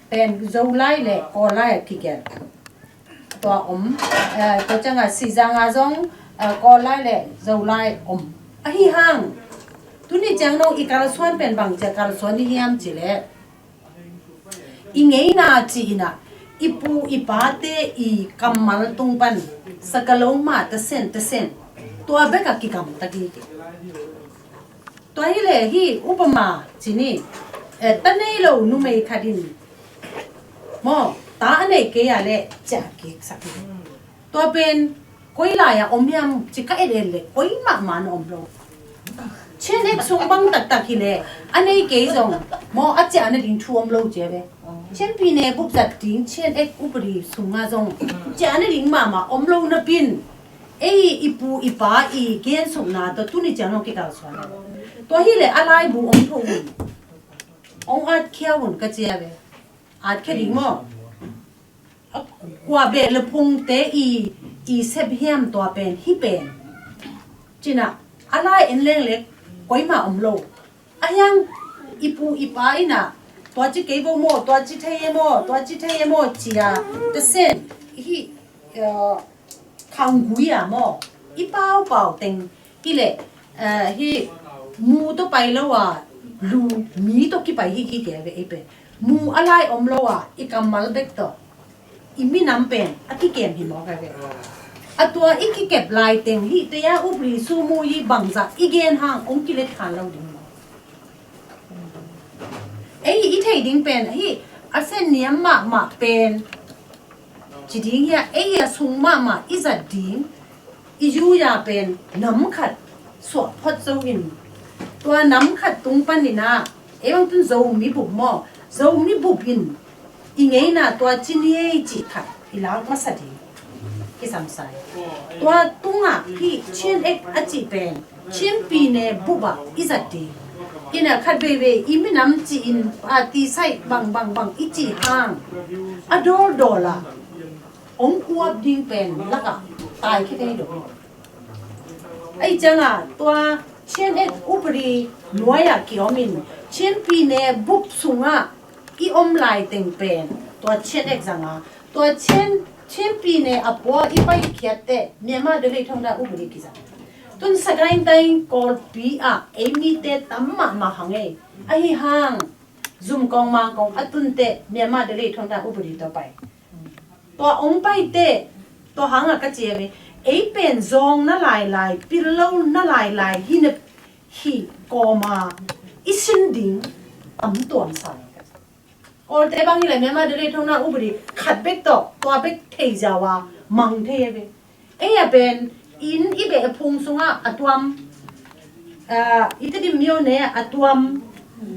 pen Zolai le Kawllai a kigelh tua om. Eh, tua cianga Sizang a zong eh, Kawllai le Zolai om. Ahi hang tuni ciang no i kalsuan pen bang cia kalsuan i hiam ci le i ngeina ci ina i pu i pate i kammal tung pan sakaloma tasen tasen tua beka kikam taki. Tua hi le hi upama ci ni eh, ta nei lo numei khat in maw ta a nei kei a le cia kik sak ni. Tua pen koi lai a om hiam ci ka et et le koi mahmah na om lo. Chin Ek sung bang taktak hi le a nei kei zong maw a cia na ding thu om lo cia ve. Chin Pyine bup zat ding Chin Ek upadi sunga zong cia na ding mahmah om lo napin ei i pu i pa i gen sukna tawh tuni ciang hong kikalsuan. Tua hi le a laibu hong tho un hong atkhia un ka cia ve. Atkhia ding maw? Kua beh le phungte i i sep hiam tua pen hi pen cina a lai en leng le koima om lo. A hiang i pu i pa ina tua ci kei bo maw, tua ci thei e maw, tua ci thei e maw cia tasen hi eh, khanggui a maw i pau pau teng hi le eh, hi mu tawh pai lo a lu mi tawh kipai hi kike ve ei pen mu a lai om lo a i kammal bek tawh i minam pen a kikem hi mawk a ve. A tua i kikep lai teng hih taya upadi sumu i bangzah i gen hang hong kilet khan lo ding. Ei i thei ding pen hih a sen niam mahmah pen ci ding hi a, ei a sung mahmah i zat ding i zu ya pen nam khat suah phot zo in, tua nam khat tung panin ah ei bang tun Zomi bup maw, Zomi bup in i ngeina tua ci ni ei cih khat i lak masa ding kisam sa hi. Tua tungah hih Chin Act a cih pen Chin pyine bup ah i zat ding. Ina khat veivei i minam ci-in party saih bang bang bang i cih hang a dawldawl ah hong kuap ding pen lakah taikhia thei lo. Ahih ciangah tua Chin Act upadi nuai-ah ki-om in Chin pyine bup sungah i om lai teng pen tua Chin Act zangah tua Chin, Chin pyine a pua i paikhiat teh Myanmar Delhi thongda upadi kizang. Tun Sagaing Taing Kawlpi ah ei mite tam mahmah hang ei. Ahi hang Zum kong Mang kong a tun teh Myanmar Delhi thongda upadi tawh pai. Tua hong pai teh tua hangah ka ci a ve, ei pen zawng na lailai, pil lo na lailai hi na hih kawma i sin ding tam tuam sa. Kawlte bang hi leh Myanmar Delhi thongda upadi khat bek tawh tua bek thei ziau a mang thei a ve. Ei a pen inn i beh phung sungah a tuam, ah, i Tedim myone a tuam,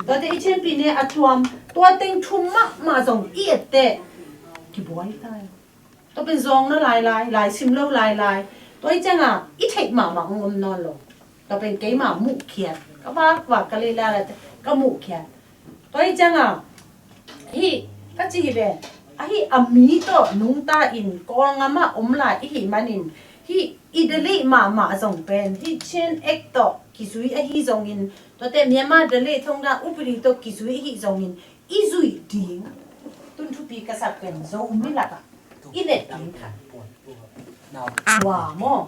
tuate i Chin pyine a tuam, tua teng thum mahmah zong i et teh kibuai tai. Tua pen zawng na lailai, lai sim lo lailai. Tua i ciangah i theih mahmah hong om nawn lo. Tua pen keimah muhkhiat, ka vakvak ka leilala ka muhkhiat. Tua i ciangah hih ka ci hi ve, ahi a mi tawh nungta in Kawlngam ah om lai i hih manin hih i Delhi mahmah zong pen hih Chin Act tawh kizui ahi zongin, tuate Myanmar Delhi thongda upadi tawh kizui ahi zongin i zuih ding. Tun thupi ka sak pen Zomi lakah i let ding khat. Tua maw?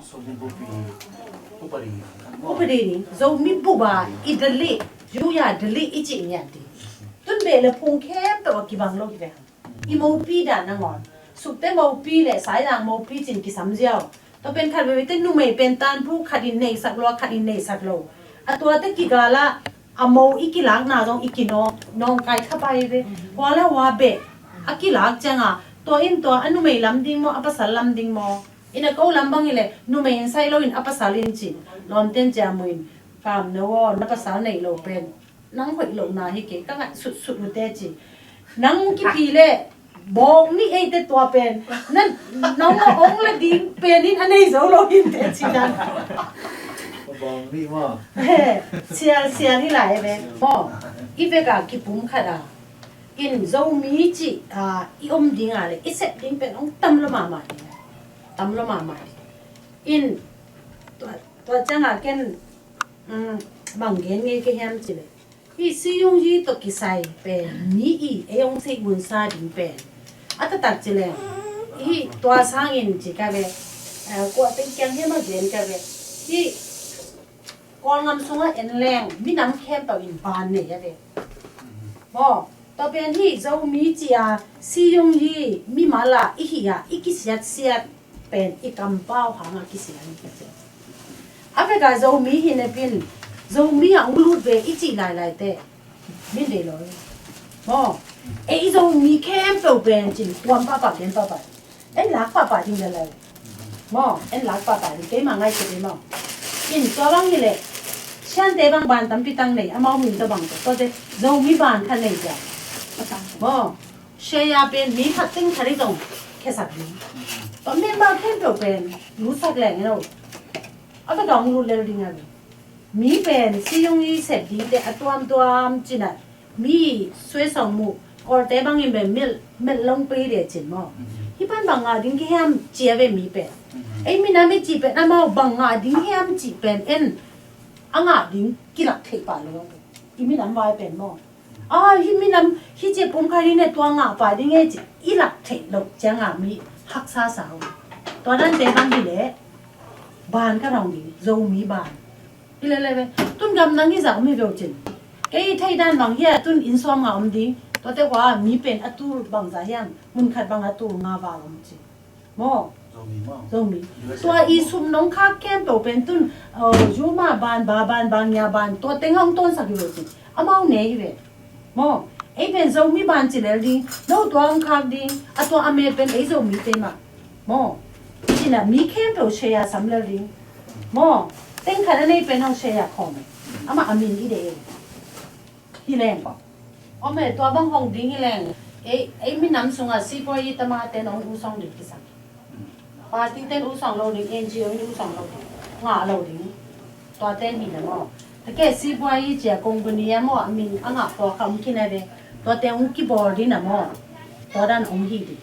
Upadi ding. Zomi bup a i Delhi, zu ya Delhi i cih ngiat ding. Tun beh le phung khempeuh a kibang lo hi ve. I mopi dan nangawn. Sukte mopi le Saizang mopi cin kisam ziau. Tua pen khat veivei te numei pen tanpu khat in neisak lo, khat in neisak lo. A tuate kigal ah a mo i kilakna zong i kinawng, nawngkai kha pai ve. Hua le hua beh a kilak ciangah tua in tua a numei lam ding maw, a pasal lam ding maw? Ina ko lam bang hi leh numei in sai lo in a pasal in cin. Lawmten ciamu in, "Kamno aw, na pasal neih lo pen nang hoih lohna hi kei, ka ngaih sutsut uh teh," ci. Nang kipi leh bawng nih ei teh tua pen na, nang a hong la ding pen in a nei zo lo in teh ci dan. Bawng nih maw? He, sial, sial hi lai ve maw? I vek a kipum khat a in Zomi cih a i om ding a leh i sep ding pen hong tam lo mahmah ding. Tam lo mahmah ding. In tua, tua ciangah ken, um, bang gen ngei ka hiam ci leh, hih Siyungyi tawh kisai pen mi i ei hong seih gunsa ding pen a taktak ci leh, hih tua sangin ci ka ve, eh, kua teng kiang hiam a gen ka ve, hih Kawlngam sungah en leng minam khempeuh in ban nei a ve. Maw, tua pen hih Zomi ci a Siyungyi mimal a i hih a i kisiatsiat pen i kampau hangah kisia hi ka ci. A vek a Zomi hi napi in Zomi ah hong lut ve i cih lailai teh min deih lo hi. Maw, ei Zomi khempeuh pen cin kuam pahpah, gen pahpah. En lak pahpah ding lel lo. Maw, en lak pahpah ding, keimah ngaihsut ding maw. In tua bang hi leh Siante bang ban tampi tak nei, amau min tawh bang tawh, tuate Zomi ban khat nei cia. Maw, Share pen mi khat teng khat i zong khiasak ding. Tua member khempeuh pen lutsak leng ino. A ka dong lut lel ding a mi pen Siyungyi sep ding te a tuamtuam cin a mi suai sawng muh Kawlte bangin pen mel, mel long pei dia cin maw. Hih pan bang ngah ding kihiam cia ve mi pen. Ei minam i cih pen amau bang ngah ding hiam cih pen en a ngah ding kilak theih pah lo. I minam vai pen maw. A, hih minam, hih cia pum kha ding ne tua ngah pah ding e ci, i lak theih loh ciangah mi haksa sa uh. Tua dante bang hi leh ban ka rong ding, Zomi ban. Hi leh leh ve, tun gam nang i zah om hi ve uh cin. Kei i theih dan bang hi a tun inn sawm nga om ding, tuate hua mi pen a tul bangzah hiam, mun khat bang a tul nga val om ci. Maw, Zomi. Tua i sum nong khak khempeuh pen tun, uh, Zuma ban, Ba ban, Bang Mya ban, tua teng hong tawnsak hi ve cin. Amau ne hi ve. Maw, ei pen Zomi ban ci lel ding, no tua hong khak ding, a tua a me pen ei Zomi te mah. Maw, cina mi khempeuh share sam lel ding. Maw, teng khat a nei pen hong share khawm. Amah a min i de ei. Hi leng. Om e, tua bang hong ding hi leng. Ei, ei minam sunga sipuai i tama ten hong usong ding kisam. Party ten usong lo ding, N G O in usong lo ding. Ngah lo ding. Tua ten hi leng maw. Take sipuai i cia company a maw, a min a ngah pawlkhat om khin a ve. Tua ten hong kibawl ding a maw. Tua dan hong hi ding.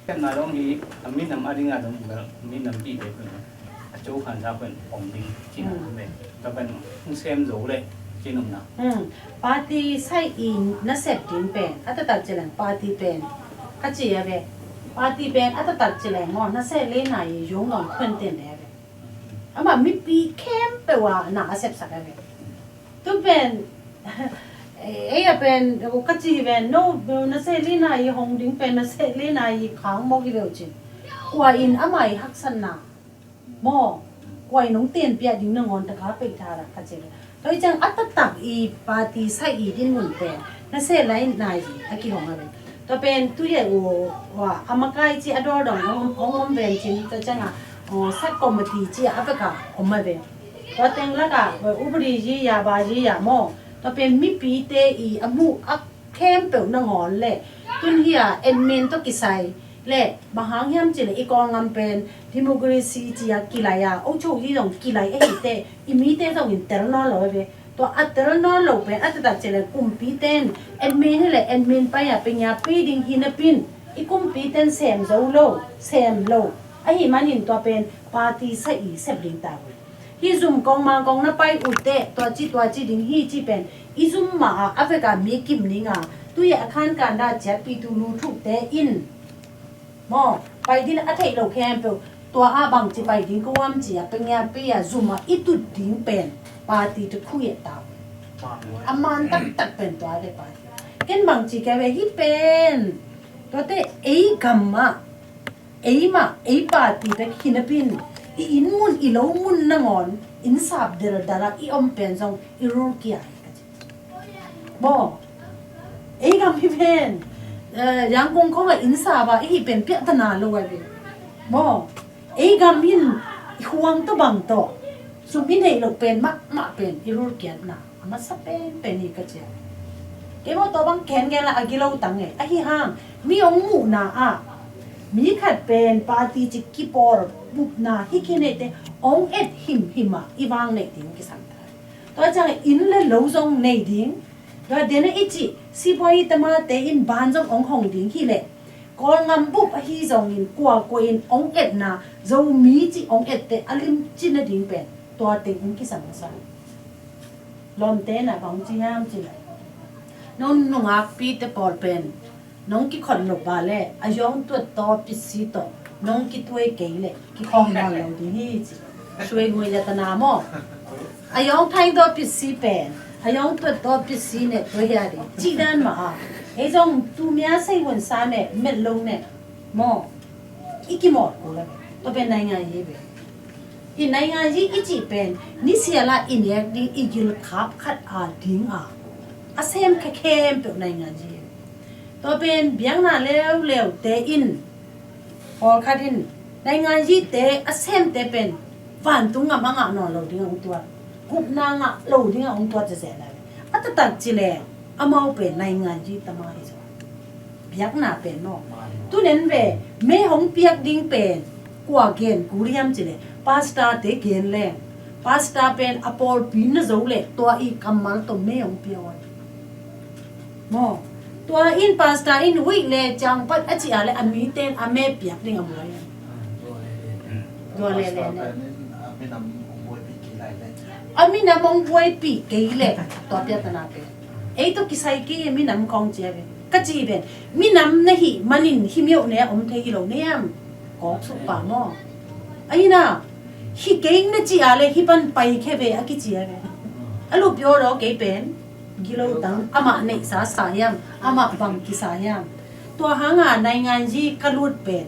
Ken na dong hi, a minam a ding a dong bel, minam pi te pun, a co khan sa pun om ding cin a ve. Tua pen hong sem zo le cin om na. Hmm. Party sai i na sep ding pen, a taktak ci leng party pen. Ka ci a ve. Party pen a taktak ci leng maw, na sep le na i yong nong khuen ten le a ve. Amah mipi khempeuh a na a sepsak a ve. Tu pen, ei a pen, ka ci hi ven, no, na seh lina i hong ding pen, na seh lina i khang mawk i veu cin. Kua in amah i haksatna maw, kua in hong tenpiah ding nangawn taka peih tha dah ka ci hi ven. Tua i ciang a taktak i party sai i din mun pen, na seh lina i a kihong a ven. Tua pen tu ye u, wa, a makai ci a dawl dong hong, hong om ven cin, tua ciang a, aw, sub committee ci a a vek a om a ven. Tua teng lak ah, upadi yi ya, ba yi ya maw. Tua pen mipite i a muh a khempeuh nangawn le. Tun hi a admin tawh kisai le, bang hang hiam cih le i Kawlngam pen democracy ci a kilai a, ocho yi zong kilai ahih teh, i mite zong in tel nawn lo a ve. Tua a tel nawn lo pen a taktak cih le kumpi ten admin hi le admin pai a pengya pi ding hi napi in, i kumpi ten sem zo lo, sem lo. Ahih manin tua pen party sai i sep ding ta uh. Hih zum kong mang kong na pai uh teh, tua ci tua ci ding hi ci pen, i zum mah a, a vek a mi kim ning a, tui a khan kan da ciat pi tu lu thuk te in. Maw, pai ding a theih lo khempeuh, tua a bangci pai ding ko am ci a, pengya pi a zum a i tut ding pen, party te khui a ta. A man taktak pen tua de party. Ken bangci ka ve hi pen, tua te ei gam mah, ei mah, ei party bek hi napi in, i inn mun, i lo mun nangawn, inn sap deldal a i om pen zong i rul kia hi ka ci. Maw, ei gam hi pen, eh, Yangon khong a inn sap a i hih pen piahtana lo a ve. Maw, ei gam in i huang tawh bang tawh, sum i neih loh pen mahmah pen i rul kiatna a masa penpen hi ka ci a. Kei maw tua bang ken gen la a gilo tang e. Ahi hang, mi hong muhna ah, mi khat pen party ci kipawl bupna hi khin ei te, hong et himhim ah i vang neih ding kisam ta. Tua ciang inn le lo zong nei ding. Tua den a i cih, sipuai i tamate in ban zong hong hong ding hi leh. Kawlngam bup ahi zongin kuakua in hong etna, Zomi cih hong et te a limci nading pen tua teng in kisam masa. Lawmte na bang ci hiam cih leh, nong nungakpite pawl pen nong kikhon lo ba leh a yawng tuat tawh pitsi tawh nong kituai kei leh kikhong nawn lo ding hi ci. Suai huai le tana maw. A yawng thaing tawh pitsi pen, a yawng tuat tawh pitsi ne tua hi a ding. Cih dan mah a. Ei zong tumia sei hun sa ne, met lo ne. Maw. I kimawh kul a ve. Tua pen naingan yi ve. I naingan yi i cih pen, nisial a i nek ding i gilkhap khat a ding a. A sem kha khempeuh naingan yi ve. Tua pen biakna leuleu te in, pawlkhat in, naingan yi te a sem te pen, vantung ngam a ngah nawn lo ding a hong tuat. Gupna ngah lo ding a hong tuat zezen a. A taktak ci leh, amau pen naingan yi tama hi zaw. Biakna pen maw. Tunen ve, me hong piak ding pen, kua gen kul hiam ci leh, pastor te gen leng. Pastor pen a pawlpi na zo leh, tua i kammal tawh me hong piak uh. Maw. Tua in pastor in week le ciang pat a ci a leh a mi ten a me piak ding a muai. Tua le le ne. A minam hong buaipih kei leh, tua piatana pen. Ei tawh kisai kei minam kong ci a ve. Ka ci ven. Minam na hih manin hih miauh ne a om thei hi lo ne am. Kawk suk pa maw. Ahi na. Hih kei na ci a leh hih pan pai khe ve a kici a ve. A lup yo lo kei pen. Gilo tang, amah neihsa sa hiam, amah bang kisa hiam. Tua hanga naingan yi ka lut pen.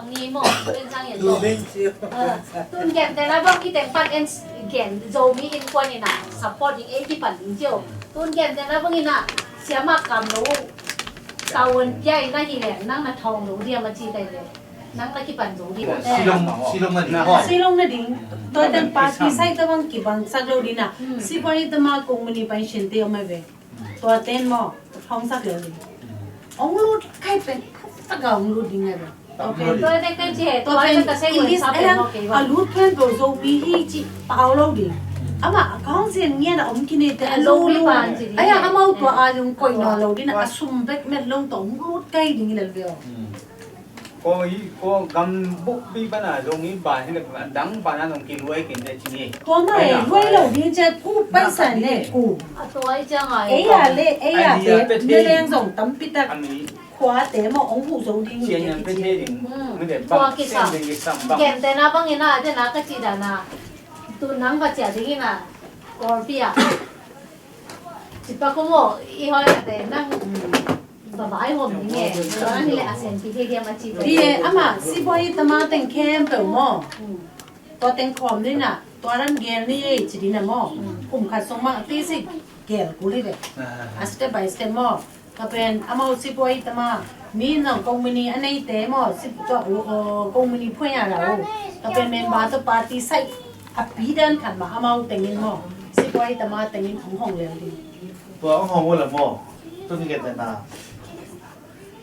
Bang ni maw, pen sang yan maw. Tun gentehna bang i teng pan en gen Zomi innkuan in a support ding ei kipan ding ci uh. Tun gentehna bang in a siama kam lo tavuan pia in a hi leh nang na thawng lo diam a ci kai leh nang na kipan zo ding. Silong, silong na ding. Silong na ding. Tua teng party side tawh bang kibang sak lo ding a. Sipuai tama kong muni pan sinte om a ve. Tua ten maw, hong sak lel ding. Hong lut kai pen, taka hong lut ding ai pen. Tua te kai ci he, tua pen, English ai ang, a lut pen tua Zomi hi ci pau lo ding. Ama, a kong sian ngian a om kine te a lo lo. Ai ang amau tua a lung koi nawn lo ding, a sum bek met lo tua hong lut kai ding lel ve aw. Ko hi, ko gam buk bi bana zong hi ba hi le dang bana zong kiluai kin te ci ni. Tua mai luai lo ding cia ku paisa ne ku. A tua i cia ngai. Ei a le, ei a te ne leng zong tampi tak. Khua te maw ong hu zo ding. Cia nyan pe te ding. Tua kisam. Kem te na bang ina te na ka ci da na. Tu nang ba cia ding ina. Or pia. Ci pa ku maw i hoi a te nang. Babai hom ni nge, tua ni le a sen pi thei diam a ci. Ti e, ama, sipuai tama teng khempeuh maw. Tua teng khawm ni na, tua ram gel ni e ci di na maw. Kum khat sung mah ti si gel kul hi ve. A step by step maw. Tua pen amau sipuai tama, mi nang kong mini a neite maw, si tua kong mini phuai a la o. Tua pen member tua party sai a pi dan khat mah amau tengin maw. Sipuai tama tengin hong hong lel ding. Tua hong hong uh la maw. Tun gentehna.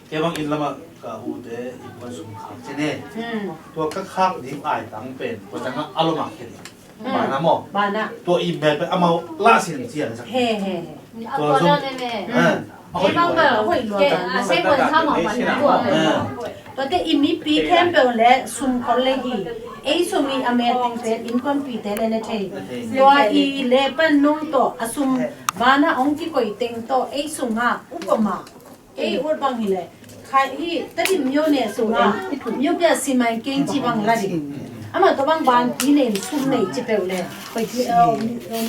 Kei bang inn lamah ka ute innkuan sum khak ci ne. Tua ka khak ding ai tang pen tua tangah a lomah khia ding. Bana maw. Bana. Tua i mel pen amau lah sin cian sak. He he he. Tua zong. Kei bang bel a hoih lua tang. Tuate i mipi khempeuh le sum khol le hi. Ei sum i a met teng pen innkuanpite le na thei. Tua i lepan nung tawh a sum vana hong kikoih teng tawh ei sungah upama ei ut bang hileh, khai hi Tedim myo ne sungah myo pia siman keng ci bang la ding. Amah tua bang banpi nei sum nei ci peuh le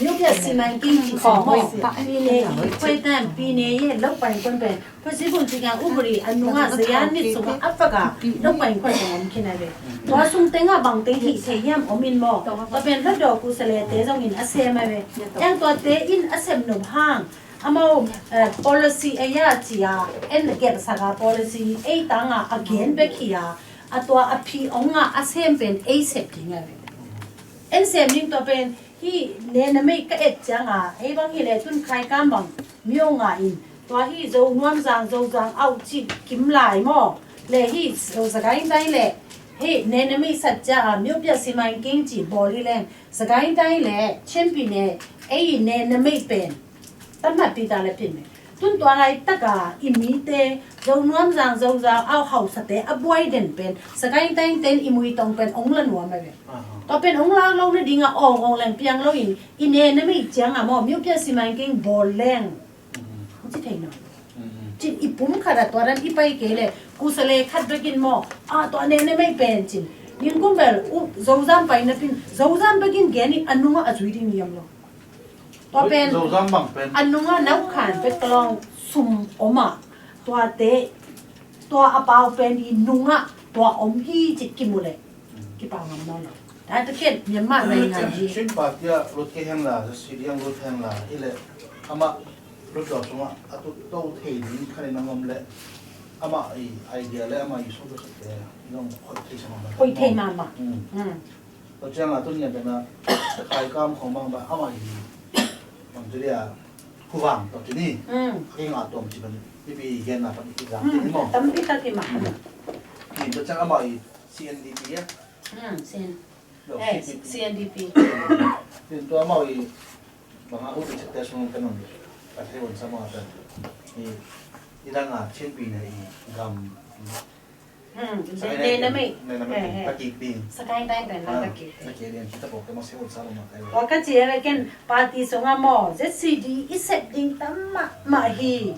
myo pia siman keng ci sung maw. Pi ne hi, khuai tan pi ne hi, lo pai kuan pen Phasibun ci kiang ubri a nungah zayan nit sungah a paka lo pai kuan pen om khin a ve. Tua sung tengah bang teng hih thei hiam om in maw. Tua pen hlatdaw kusalete zongin a sem a ve. Eng tuate in a sem nop hang amau policy a ya cia en gelhsaka policy ei tanga a gen bek hi a, a tua a phi ong a a sem pen ei sep ding a ve. En sem ding tua pen hi ne na mei ka et cianga ei bang hi le tun khai kam bang myo nga in tua hi Zo nuam zang Zo zang au ci kim lai maw. Le hi Zo zagai dai le hi ne na mei sat cianga myo pia siman keng ci bawl hi leng zagai dai le champion ne ei ne na mei pen Tamah pi ta le pin me. Tun tua lai taka i mite Zo nuam zang Zo zang au hausate a buai den pen sakai taing ten i mui tong pen ong la nuam a ve. Tua pen ong lak lo na dinga ong ong leng piang lo in i ne na mei cianga maw myo pia siman keng bawl leng. Ci thei no. Cin i pum khat a tua dan i pai kei le kusa le khat bekin maw a tua ne na mei pen cin. Ning kum bel u Zozam pai na pin Zozam bekin gen i a nunga a zui ding niam lo. Tua pen Zozam bang pen a nunga nau khan pek kalong sum oma tuate tua a pau pen i nunga tua om hi ci kimu le kipau ngam nawn lo. Tua te ken Myanmar nei ngai hi. Chin party a lut kei hen la, C D M lut hen la, hi le ama lut lo sunga a tu to thei ding khan in a ngom le ama i idea le ama i so to te nong khoi thei sama. Khoi thei mama. Tua ciang a tun ngian tena khai kam khong bang ba ama hi bang tu dia khu vang tawh tuni. Khi nga tuam ci ban pipi gen na tam i zang tini maw. Tam pi ta ti ma. Tua ciang ama hi C N D P ya. Lo C N D P. Tin tua ama hi bang a ut i chet te sung kan on ka thei on sama ta. I dang a Chin pi na i gam. Sakai dai na mei. Sakai dai pen la ka kik. Tua ka ci a ken party sunga maw Z C D i sep ding tam mahmah hi.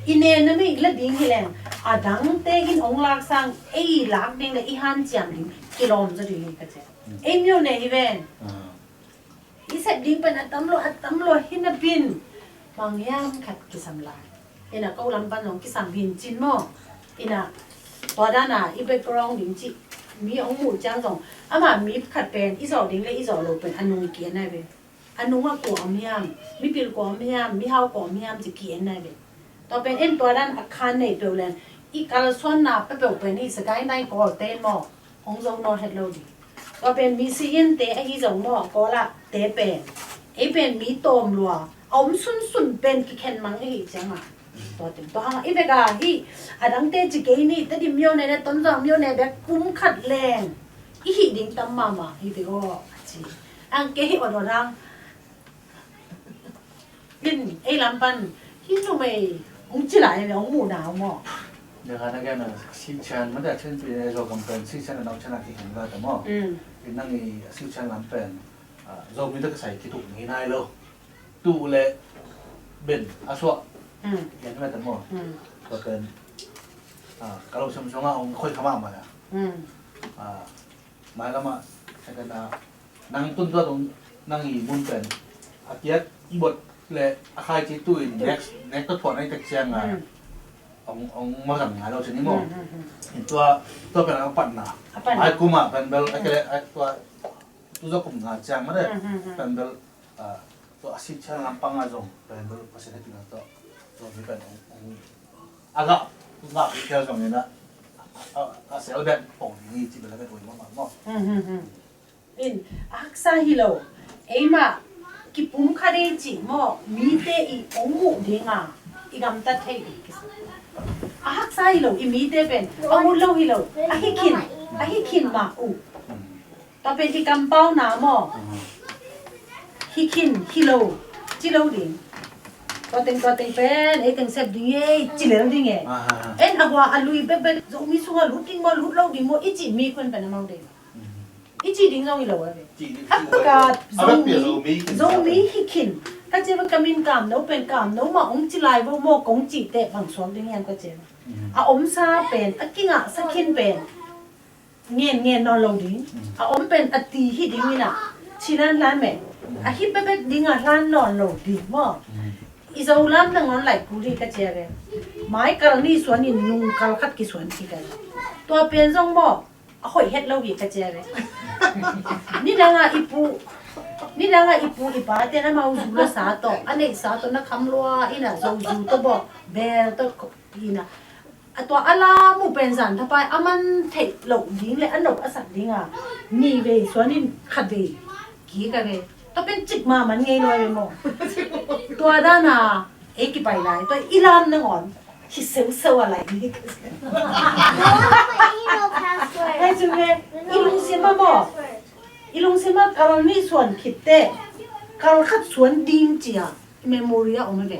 I ne na mei la ding hi leng a dang te in ong lak sang ei lak ding le i han ciam ding kilawm zaw ding hi ka ci. Ei myo ne hi ven. I sep ding pen a tam lo a tam lo hi na pin bang hiam khat kisam lai. Ina ko lam pan zong kisam hin cin maw. Ina tua dana i background ding ci mi ong muh ciang zong ama mi khat pen i zawh ding le i zawh lo pen a nung ki en nai ve. A nung a kua om hiam, mi pil kua om hiam, mi hau kua om hiam ci ki en nai ve. Tua pen en tua dan a khan nei peuh leng i kalsuanna peuh pen hi sakai nai kawl ten maw. Hong zo nawn het lo ding. Tua pen mi si in te ahi zong maw a kawl ah te pen ei pen mi tawm lua a om sunsun pen kikhen mang ahi cianga. Tua teng tua hang i bek a hi a dangte ci kei ni Tedim myo ne le Tonzang myo ne bek kum khat leng i hih ding tam mahmah hi ve aw a ci. Ang kei hi awt awt hang. In ei lam pan hi numei hong ci lai ve hong muhna hong maw. Nia khan a gen a siuchan mate a chenpi ne Zogam pen siuchan a nauchan a kikhen va ta maw. In nang i siuchan lam pen Zomi te ka sai kituk ngei nai lo. Tu le ben a suah gen mate maw. Tua pen ka lo samsung a hong khoi kha mahmah a. Mailam ah second a nang tun tua tung nang i mun pen a kiat i bot le a khai ci tu in next next to thuan ai tek ciang a ong ong ma gam ngai lo cin i mo. Tua tua pen a patna. Ai kuma pen bel a kele tua tu zo kum nga ciang ma de pen bel tua a sit ciang lam pang a zong pen bel a sit a kin a tua tua mi pen ong ong a ga ga pi kel zong ina a sel bek pong ni ci bel a bek oi ma ma mo. In a haksa hi lo. Eima kipum kha dei ci maw mite i ong muh dinga i gamtat thei ding kisa. A haksa hi lo i mite pen a ut lo hi lo. A hi khin a hi khin ma uh. Tua pen i kampau na maw hi khin hi lo ci lo ding. Tua teng tua teng pen ei teng sep ding ei ci lel ding ei. En a hua a lui bekbek Zomi sunga lut ding maw lut lo ding maw i ci mi khun pen a mau dei. I cih ding zong hi lo a ve. Cih ding. Haktak a Zomi, Zomi hi khin. Ka ci a ve, ka min Kamno pen Kamno mah hong ci lai vo maw, kong cih teh bang suak ding hiam ka ci a ve. A omsa pen, a kingahsa khin pen ngen ngen nawn lo ding. A om pen a ti hi ding in a, ci lan lan meh. A hi bekbek ding a hlan nawn lo ding maw. I Zo lam nangawn laih kul hi ka ci a ve. Mai kal ni suan in nung kal khat kisuan kik a. Tua pen zong maw, a hoih het lo hi ka ci a ve. Nidang a i pu, nidang a i pu i pa ten amau zu la sa tawh, a neih sa tawh na kham lua in a, zo zu tawh baw, bel tawh in a. A tua a lam uh pen zan thapai a man theih loh ding le a nop a sak ding a, nih vei suan in khat vei kik a ve. Tua pen cik mahmah ngei lo a ve maw. Tua dan a ei kipai lai, tua i lam nangawn hi seuseu a lai ni. Hei cu ve, i lungsim a maw, i lungsim a kal nih suan khit teh kal khat suan ding ci a i memory a om a ve.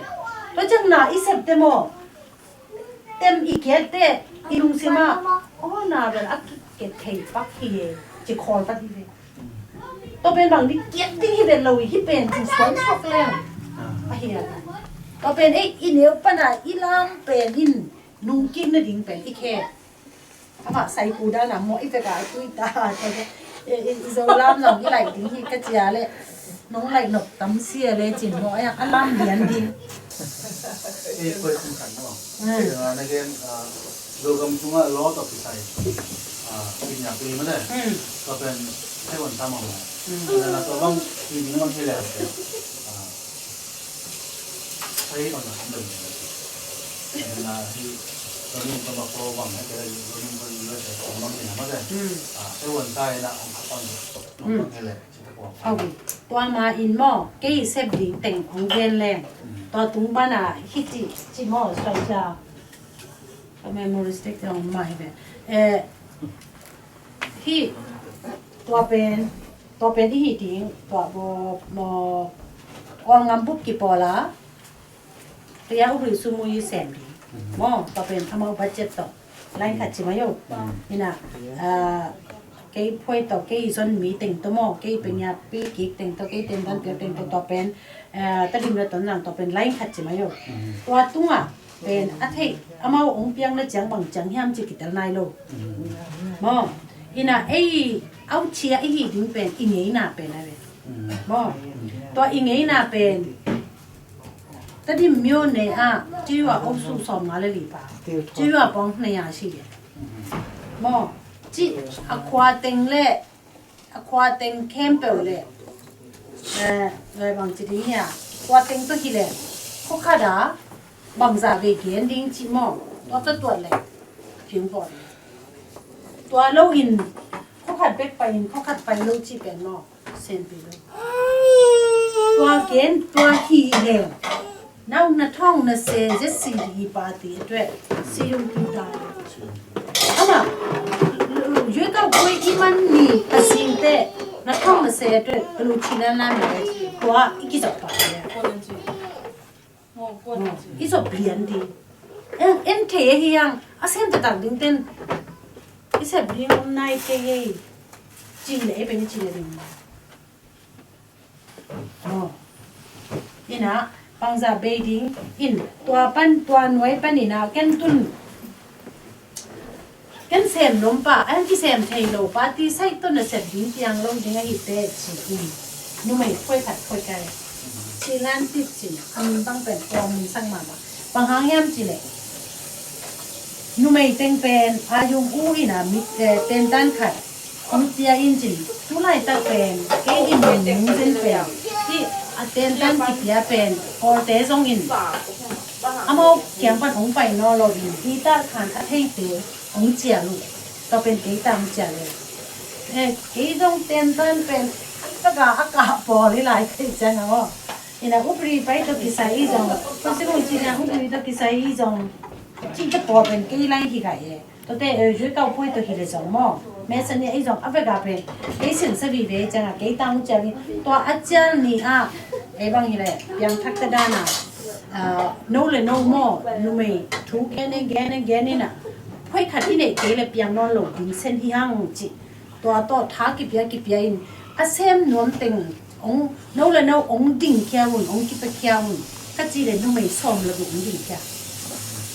Tua ciang na i sep teh maw, tem i kiat teh i lungsim ah, aw, na bel a kiket thei pak hi e, ci khawl pat hi ve. Tua pen bang ding kiat ding hi vet lo hi, hih pen ci suan suak leng a hi a. Tua pen ei i neu pan a i lam pen in nung kik nading pen i khe. Amah saiku dan a mawh i pek a tui ta. E, e, i Zo lam zong i laih ding hi ka ci a leh nong laih nop tam sia le cin mawh a, a lam lian ding. Ei, koi kum khat maw. Hmm. Tua na gen, ah, Zogam sungah law tawh kisai, ah, pinya pi mah de. Hmm. Tua pen Taiwan sa mah maw. Hmm. Tua na tua bang hi ding bang hi le. Ah, Sai bang na kan dong na hi. Zoning ko ma ko bang na kira zoning ko U S A ko bang na ma de. Hmm. Ah, sai wan sai na ong ka pang. Hmm. Bang hele, cita ko. Okay. Tua ma in maw, kei sep ding teng ong gen leng. Hmm. Tua tung bana hiti, ci maw, sai sa. Ka memory stick te ong ma hi ve. Eh, hi, tua pen, tua pen i hi ding, tua bo, bo, Kawlngam bup kipawl a, tua a upri sum i sem ding. Mhm. Maw, tua pen amau budget tawh. Line khat ci mai o. Mhm. Ina, ah, kei phuai tawh, kei zon mi teng tawh maw, kei pengya pi kik teng tawh, kei tendan piak teng tawh, tua pen, ah, Tedim le Tonzang tua pen line khat ci mai o. Mhm. Tua tungah pen a theih amau ong piang na ciang bang ciang hiam ci kitel nai lo. Mm. Maw, ina ei au cia i hi ding pen i ngeina pen a ve. Mm. Maw, tua i ngeina pen Tedim myo ne a ciwa osu sawm nga le li pa ciwa pawng nei a si le. Mm. Maw, ci a khua teng le a khua teng khempeuh le, eh, le bang ci ding hia, khua teng tawh hi le, khua khat a bangzah vei gen ding ci maw, tua tawh tuat le, phim pawh le. Tua lo in, khua khat bek pai in, khua khat pai lo ci pen maw, senpi lo. Tua gen, tua hi le. Nau na thong na se Z C D party address si yung tu ta. Ama, yue kau koi i man ni ka sing te na thong na se address ka lu chi na na me tua i ki zop pa. I zop lian di. En, en thei hi yang a sem ta tak ding ten. I sep ding om nai te ye. Chi le e pen chi le ding. Aw. Ina, bangzah bei ding in, tua pan, tua nuai pan ina, ken tun, ken sem lom pa, an kisem thei lo pa, ti sai tun a sep ding tiang lo ding a hi te, ci in. Numei phuai khat phuai kai. Ci lan tit ci, a min bang pen tua min sang ma ma. Bang hang hiam ci le. Numei teng pen a yung u ina mit, eh, tentan khat hong pia in cin. Tu laitak pen kei in min nung zen pen hi a tentan kipia pen Kawlte zong in amau kiang pan hong pai naw lo in hi ta khan a theite hong cia lu. Tua pen kei ta hong cia le. Eh, kei zong tentan pen a taka a kah pawl hi lai kei ciang a maw. Ina upri pai tawh kisai i zong, pasimu cina upri tawh kisai i zong, cin te pawl pen kei lai hi gai e. Tua te, eh, zui kau pui tawh hi le zong maw. Mesania i zong, a vek a pen, kei sin sa vive ciang a, kei tang ciang i, tua a cial ni a, ei bang hi le, piang thak te dan a, ah, no le no maw, numei, thu gen e, gen e, gen ina, phuai khat i neih kei le piang nawn lo ding sen hi hang ci. Tua tawh tha kipia kipia in a sem nuam teng hong, no le no hong dingkhia un, hong kipiakhia un. Ka cih leh numei sawm le guk hong dingkhia.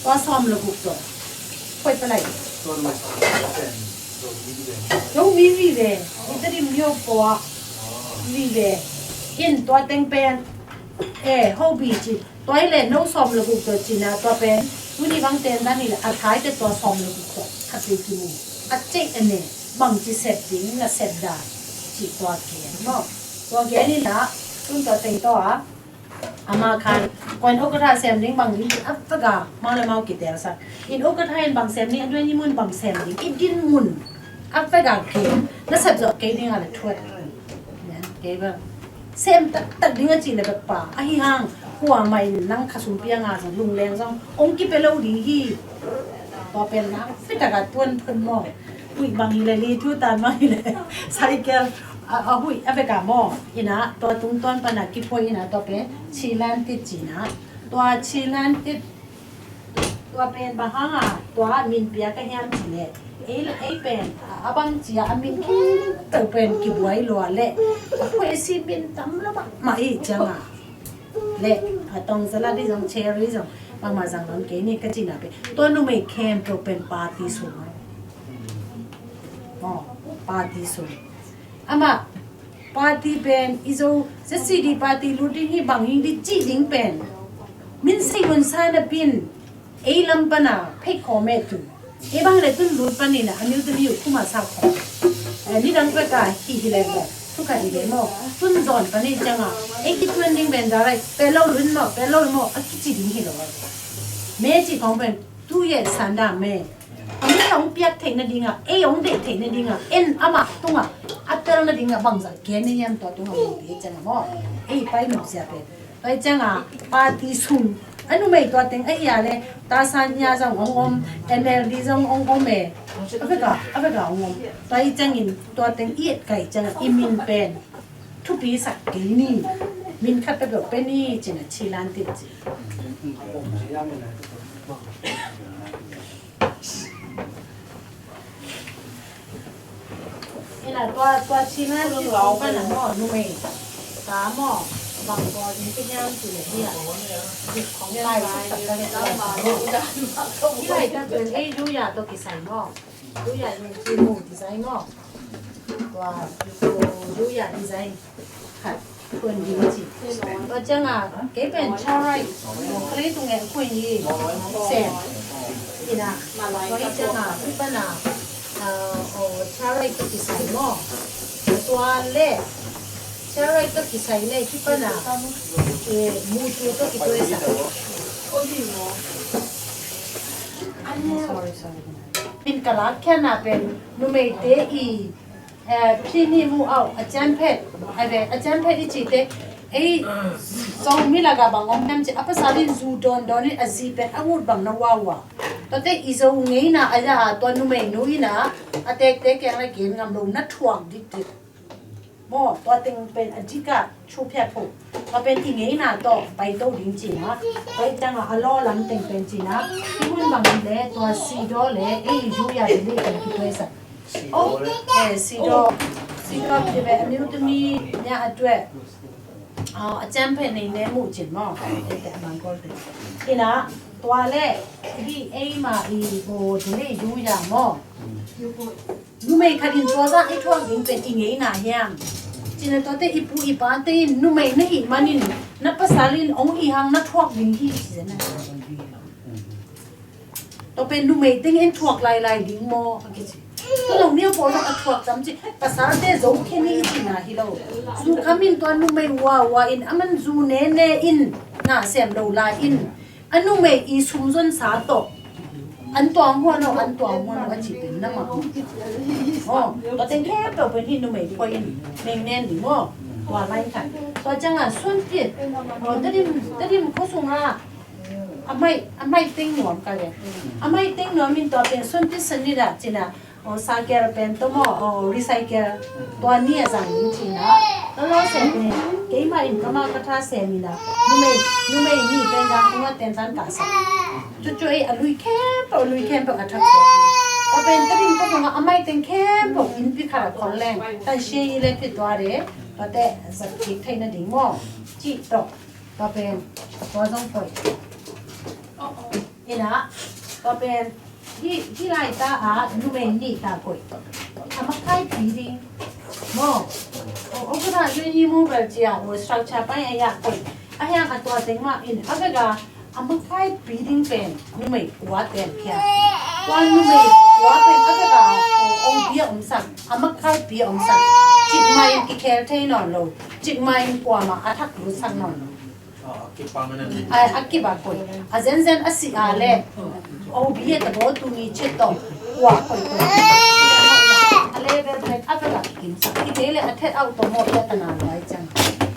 Tua sawm le guk tawh koi palai. Zomi vive, i Tedim myo paw ah vive. In tua teng pen, eh, hobi ci. Tua hi leh no sawm le guk tawh cihna tua pen tuni bang ten dan hi leh a thaite tua sawm le guk tawh khat vei kimu. A ceih a ne, bangci sep ding na sep dan cih tua gen maw. Tua gen in ah tun tua teng tawh ah ama khan coin okatha sem ding bang ding cih a vek a mau le mau kitelsak. In okatha in bang sem ding, a duai ni mun bang sem ding, i din mun a vek a gen, na sep zawh kei ding a le thuat. Kei bang sem taktak ding a cih le bekpa ahi hang, kuamah in nang khasum piang a zong lungleng zong hong kipia lo ding hi. Tua pen na pitak a tuan phun maw. Huih bang hi le, li thu tan bang hi le, cycle a, a huih a vek a maw. Ina tua tungtawn pan a kiphuai ina tua pen chilan tit cina. Tua chilan tit tua pen bang hanga tua min pia ka hiam ci le, ei, ei pen a bang cia a min khempeuh pen kibuai lua le, a khuaisi min tam lo mahmah i cianga le, a tong salad i zong, cherry zong, bangmah zang lon kei ni ka cina pen tua numei khempeuh pen party sung. Aw, party sung. Amah party pen i Zo Z C D party lut ding hi, bang hi ding cih ding pen min sei hun sa napin ei lam pana phei khawm e tun. Ei bang le tun lut panin a miu te miu khuma sa khawm. Eh, nidang peka hi hi le maw, thukhat hi le maw, tun zawn panin cianga ei kituan ding pen darai pe lo lun maw, pe lo maw a kici ding hi lo. Me ci khawng pen tu ye sanda me. Hong piak theih nadinga, ei hong deih theih nadinga, en amah tunga a tel nadinga bangzah gen ni hiam tua tunga mite cianga maw. Ei pai mawk sia pen pai cianga party sung a numei tua teng a hia le, Tasan hia zong hong om, N L D zong hong om e. A veka, a veka hong om. Tua i ciangin tua teng i et kai cianga i min pen thupi sak kei ni. Min khat peuhpeuh pe ni cina chilan tit ci. Ina tua, tua chilan tit kong pana maw numei ta maw, bang ko in te hiam ci le hia. Dik kong lai sak ka le ta maw. Hilai ta pen ei yuya to kisai maw. Yuya in ci mu kisai maw. Tua yuya kisai. Khat, kuan ding ci. Tua cianga kei pen charai, khalei tung e kuan yi sem. Ina, tua hi cianga kipana, charai ka kisai maw. Tua le charai ka kisai le kipana, mutu ka kituai sa. Sorry, sorry. Min ka lak khiatna pen numeite i Eh, phini mu au, a cianphet, a ve, a cianphet i cite, ei, Zomi laga bang om hiam ci, a pasal in zu dawndawn in a zi pen a ut bang na uaua. Tuate i Zo ngeina a ya a tua numeinu ina a tekte keng la gen ngam lo na thuak dikdik. Maw, tua teng pen a dika thu phiat pho. Tua pen i ngeina tawh paito ding cina. Tua i cianga a law lam teng pen cina. I hun bang le tua sidaw le ei zuya dili kan kituai sa. Oh, eh, sidaw. Sidaw ti ve a niu tumi nia a tuai. A cianphet nei ne mu cin maw. Ina tua le hi ei ma i bo dili zuya maw. Numei khat in tua zah i thuak ding pen i ngeina hiam? Cina tuate i pu i pate in numei na hih manin na pasal in hong hih hang na thuak ding hi ci zena. Tua pen numei teng in thuak lailai ding maw a kici. Tua lo miau pawl zong a thuak tam ci, pasalte zo khe ni i cina hi lo. Zu kham in tua numei uaua in a man zu nene in na sem lo lai in a numei i sumzonsa tawh an tuang huan aw, an tuang huan aw a ci pen na mah. Aw, tua teng khempeuh pen hi numei phuai in meng nen ding aw. Tua lai khat. Tua cianga sunpit. Aw, Tedim, Tedim khua sunga a mai, a mai teng nuam ka le. A mai teng nuam in tua pen sunpit san ni dah cina. Aw, saker pen tawh maw, aw, recycle. Tua ni a zang ding cina. Lolo sem pen keimah in kama ka tha sem ina. Numei, numei ni pen gang tunga tentan ka sa. Cucu ei a lui khempeuh, a lui khempeuh a thak sa. Tua pen Tedim khua sungah a mai teng khempeuh innpi khat ah khol leng, tan sia i lek khit tua de, tuate zat kik theih nading maw? Cih tawh, tua pen, tua zong koih. Ina, tua pen, hih, hih laita ah numei nih ta koih. A makaipi ding. Maw? O, o, kua ta, yun yi mu bel cia, o, structure pai a ya koih. A hiang a tua teng mah in, a vek a, a makaipi ding pen numei kua ten khia. Tua numei kua pen a vek a, o, o bia omsak, a makaipi omsak. Cikmah in kikhel thei nawn lo. Cikmah in kuamah a thak lutsak nawn lo. A, a kibak koih. A zenzen a si a le. O bia ta bo tu ni chet to. Kua koih koih. A le bel bel a vek a kikim sak. Kite le a thet au to mo ta na lai cang.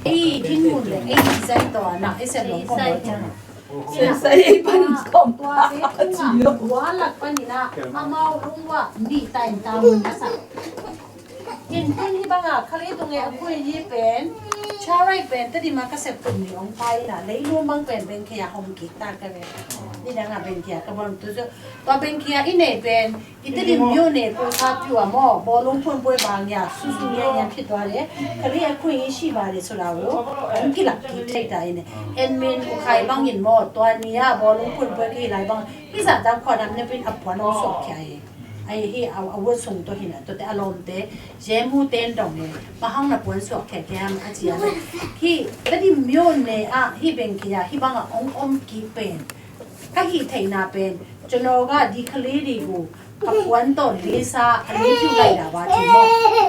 Ei, din mun le, ei, zai to na, ei, sen lo ko mo cang. Sen sai pan kom. Tua te tunga, tua lak panina, amau lungwa, ni tain ta mun na sa. In tun hi banga, khali tunge a kui hi pen, charai pen, Tedim a ka sep tun ni ong pai na, leilung bang pen, bengkhia hom kik ta ka ve. Ni danga bengkhia ka bang tu so, tua bengkhia i nei pen, i Tedim myo ne ko sa piu a mo, bawlung phun poi bang ya, susu ya ya khit tua le, khali a kui hi si ba le so la wo, ong kilak kik thei ta i ne. En min u khai bang in mo, tua ni a, bawlung phun poi ki lai bang, i za dam khua dam ne pin a puan ong sok kia i. Ai hi a, a wot sung to hi na, to te a lom te, je mu ten dong ne, pa hang na puan suak khia khia a ci a. Hi, Tedim myo ne a, hi bengkhia, hi bang a ong om kik pen. Ka hih theihna pen, Chonawga di khali di gu, a puan tawh lisa, a lim piu lai da ba ti mo.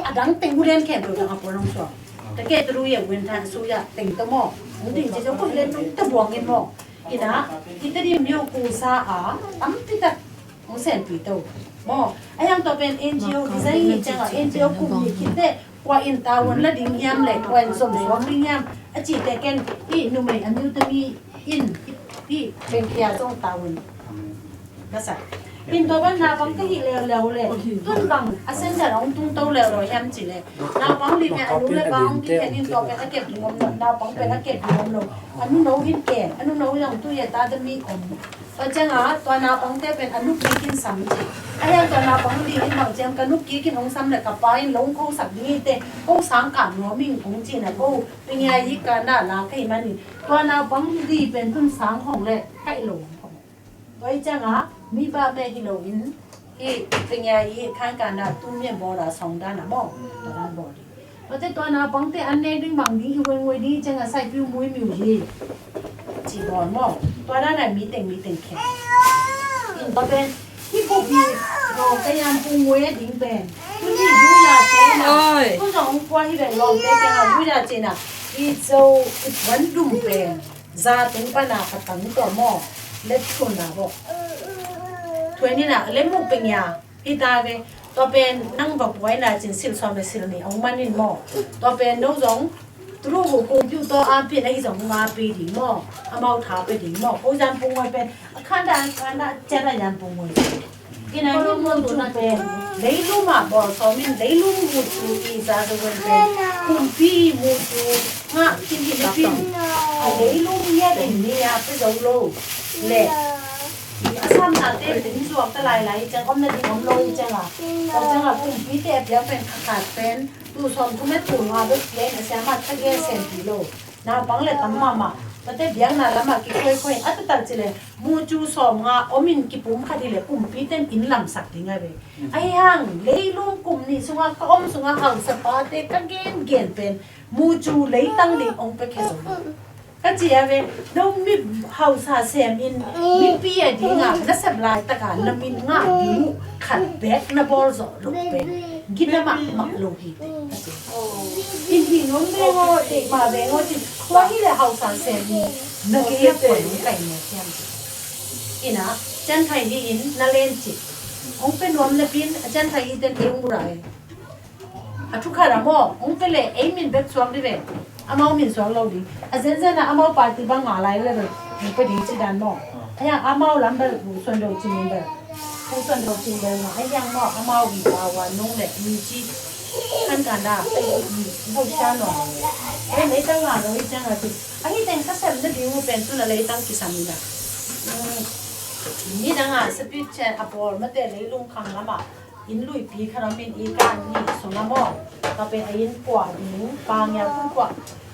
A dang teng gu lian khempeuh dang a puan hong suak. Ta ke ta ru ya win than su ya teng ta mo. Hong ding ci zong ko lian nung ta buang in mo. Ina, kita di miu ku sa a, tampi tak hong senpi to. Mo, a yang to pen N G O design ni chang a, N G O kum ni khit te, kua in tawun la ding hiam le, kua in zom suak ding hiam, a ci te ken, i numei a miu ta mi in, i bengkhia zong tawun. Masa. In to ban naupang ka hi leuleu le, tun bang a sen jan ong tung to leuleu hiam ci le. Naupang li me a nu le bang ki ken in to pen a kep ding om lo, naupang pen a kep ding om lo. A nu no hin ken, a nu no zong tu ye ta da mi om. Tua ciang a, tua naupang te pen a nu kik in sam ci. A hiang tua naupang li in bang ciang ka nu kik in ong sam le ka pa in long ko sak ding i te, ko sang ka nuam ing ong ci na ko, pi ngia yi ka na la ka hi man in. Tua naupang li pen tun sang hong le, ka i lo hong. Tua i ciang a, mi ba me hi lo in, hi, pi ngia yi kan ka na tu mien bawl a song dan a maw, tua dan bawl ding. Tua te tua naupang te an nek ding bang ding hi weng weng ding i ciang a sai piu mui miu hi. Ci bawl maw, tua dan a mi teng mi teng khen. In tua pen, hi ko bi, ro ka yan pung weng a ding pen. Tu ni du ya te na, tu zong kua hi ven lo te ke na, du ya te na, i zo, i puan dum pen. Za tung pana ka tang tua maw, let thun na bo. Tuai ni na, let muk peng ya, hi ta ve. Tua pen nang va buai na cin sil sawm le sil ni ong man in maw. Tua pen no zong, turu hu kung piu to a pi na hi zong nga pi ding maw. Amau tha pi ding maw. Ko zan pung wai pen, a khan da, a khan da, cian a yan pung wai. Ina hi mucu pen, leilung a bawl sawm in leilung mucu i za zo ven pen, kumpi mucu ngah khin hi ni pin. A leilung hiat in ni a pia zo lo. Le, a samna te ding zuak ta lailai i ciang om na ding om lo i ciang a. Aw ciang a kumpi te a piak pen kha khat pen, tu sawm thum le tu nga bek piak in a siam a ta ge sem ti lo. Naupang le tam mahmah, tate biakna lamah kikhuaikhuai in a tatal cileh, mucu sawm nga om in kipum khat hileh kumpi ten inn lamsak ding a ve. Ahi hang, leilung kum nih sungah ka om sungah hausapate ka gengen pen, mucu leitang ding ong pia khia zo. Ka ci a ve, no mi hausa sem in, mipi a dingah, na sep laitaka, na min ngah ding uh, khat bek na bawl zawh loh pen, gina mahmah lo hi. In hi nuam veng aw, teih mah veng aw, cin. Tua hi leh hausa sem hi, na gei a puan hong kai mawk hiam cin. Ina, cianthai hi in, na len cin. Hong pe nuam na pin, a cianthai hi ten ei hong ura e. A thukhat a maw, hong pe leh, ei min bek suak di ve. Amau min suak lo ding. A zenzen a amau party bang nga lai level hong pe ding ci dan maw. A hiang amau lam bel, bu suan do cin bel. Pu Suan Ro Cing Bel Nga a hiang maw, amau hi pa wan nung le mi ci kan kan da, bo sha no. E, leitang nga lo hi ciang a ci. A hi teng ka sem na ding uh pen tu na leitang kisam hi da. Nidang a speed chen a bawl mate leilung khang lamah inn luipi khat om in i kan ni sung a maw? Ka pen a inn puah ding, pang ya kum puah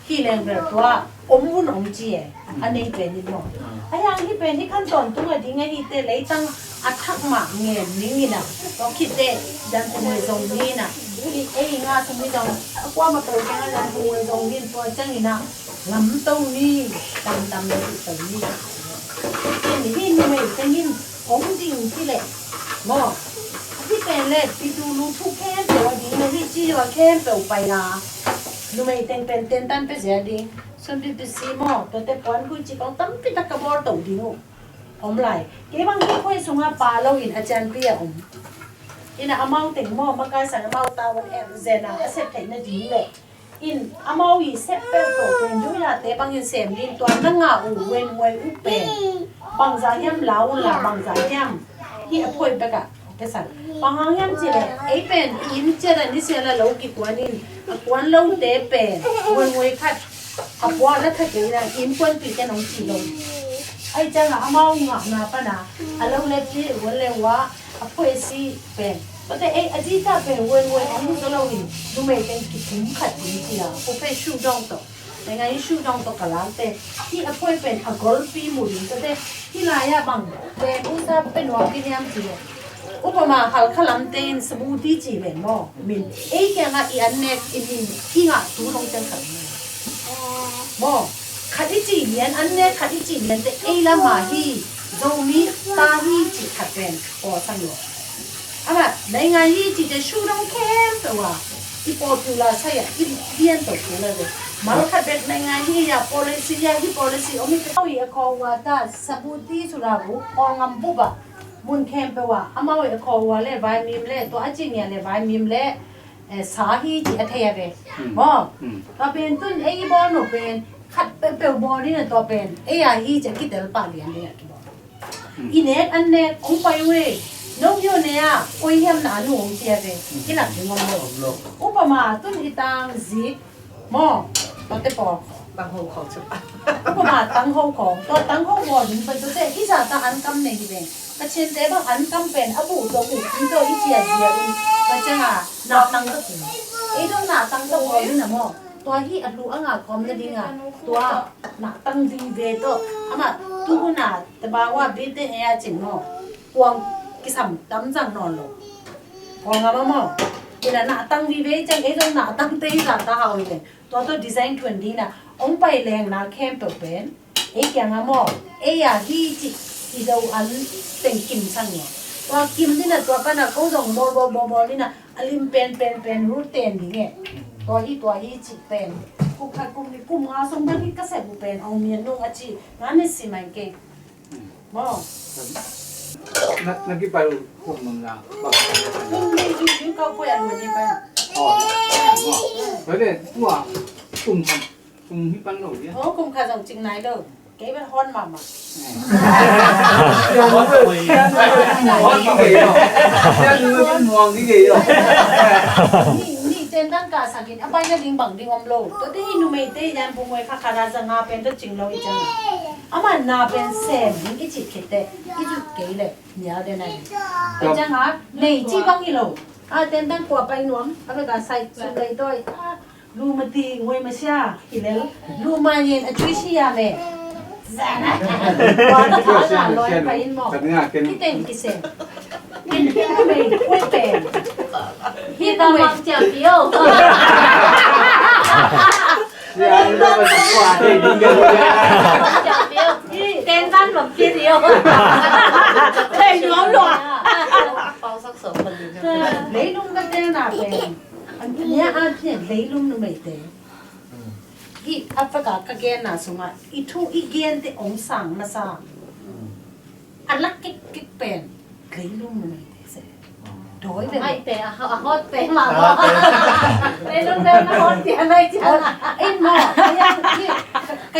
hi leng bel tua om hun om ci e. A nei pen in maw? A yang hi pen hi khan tawntung a ding a hi te leitang a thak mah ngen ning in a, tua khit te dan kum zong ni in a, hi ei nga sung ni zong a kuamah peuh keng a dan kum zong ni in tua ciang in a, lamto ni, tamtam na duhto ni. Hi numei teng in hong ding hi leh maw? Hi pen leh pitu lu thu khempeuh a ding na hi ci a khempeuh pai la. Numei teng pen tentan pe zia ding. Sun pi pi si maw? Tuate puan hui ci kong tampi tak ka bawl to ding uh. Om lai. Kei bang hi khoi sungah pa lo in a cianpi a om. Ina amau teng maw? Makai sang amau ta wan em zena a sep theih na ding leh. In amau i sep peuh to pen duilate bangin sem din tua na ngah uh wenwei uh pen bangzah hiam la un la bangzah hiam hi a phuai bekah pesan. Bang hang hiam cileh ei pen i inn ciat a nisial a lo kikuan in a kuan lote pen wenwei khat a pua la that kei na innkuanpih ten hong ci lo. Ai ciangah amau ngahna pana a lo le pi wan le ua a phuai si pen. Tua te ei a dita pen wenwei a mu zo lo in numei pen kikum khat ding ci a pu phe shu dong tawh. Te ngai shu dong tawh ka lam te hi a phuai pen a golpi mu ding tua te hi lai a bang pen usa pen nuam ki niam ci le. Upama halkha lam te in smoothie ci ven maw? Min ei kiangah i an nek i min i ngah tu dong ciang khat. Maw, khat i cih lian, an nek khat i cih lian te ei lamah hi, Zomi ta hi cih khat pen aw sang lo. Amah, nai ngai hi cih te shu dong khempeuh a, i popular sai a, i lian to kul a ve. Mal khat bek nai ngai hi a, policy a, hi policy om hi te. Aw i a khawng ua ta, sabuti sura bu, aw ngam bu ba, mun khempeuh a, amau i a khawng ua le vai mim le, tua a cih nia le vai mim le, eh, sa hi ci a thei a ve. Hmm. Maw? Hmm. Ka pen tun ei i bawl no pen, khat peuhpeuh bawl in a tua pen, ei a hi ci a kitel pah lian ding a kibawl. Hmm. I nek an nek, ong pai uh e. No yo ne a, oi hiam na anu ong ci a ve. Hmm. Kinak ding ong lo. Ong lo. Upama tun i tang zik, maw? Tua te pawl. Tang ho khawng cu. Upama tang ho khawng. Tua tang ho bawl ding pai tua te, i za ta an kam nei hi ve. Ka chin te bang an kam pen a buh tua buh pi tua i cia zia in ka ciang a na tang ka kin. Ei dong na tang ka bawl in a maw? Tua hi a hlu a ngah khawm na ding a tua na tang ding ve tawh. Amah tu hun a te ba wa bi te he a cin maw? Kuang kisam tam zang nawn lo. Kuang a maw maw? Ina na tang ding ve ciang ei dong na tang te i za ta hau hi ve. Tua tua design thuan ding na ong pai leng na khempeuh pen. Ei kiangah maw, ei a hi cih i do an teng kim sang maw. Tua kim dina tua pana ko zong bawl bawl bawl bawl dina a lim pen pen pen rul ten ding e. Tua hi tua hi cih pen. Kum khat kum ni kum nga song bang hi ka sep uh pen ong mian nung a ci. Nga ni si mai ke. Maw. Na, na kipai uh kum nung na. Nung ni ni ni ka ko ya lu ni pai. Oh. Maw. Tua le tua kum khat. Kum hi pan lo dia. Oh, kum khat zong cing nai lo. Kei ban hon mahmah. Hon mahmah. Hon mahmah. Ni, ni ten dan ka sakin, a pai na ding bang ding om lo. Tua te hi numei te yan bu ngoi kha kha ra za nga pen tua cing lo i cang. Ama na pen sem ding i cih khit te, i zut kei le, nial den ai. I cang ha, nei ci bang hi lo. A ten dan kua pai nuam, a ve ka sai sun lei toi. Lu mati ngoi masia hilel. Lu ma yen a chui sia me. Zana. Wan ka na loi pa in mo. Kiteng kise. Ken ken me koi pe. Hi ta mak cia pio. Cia pio. Ten tan mak pio. Hei nuam lua. Leilung ka tena pen. An nia a phian leilung numeite. Hi Africa ka genna sungah i thu i gente ong sang masa. A lak kik kik pen leilung numeite se. Doi pen. Ai te a hot pen ma. Leilung pen a hot pen ai cia. In ma. Ka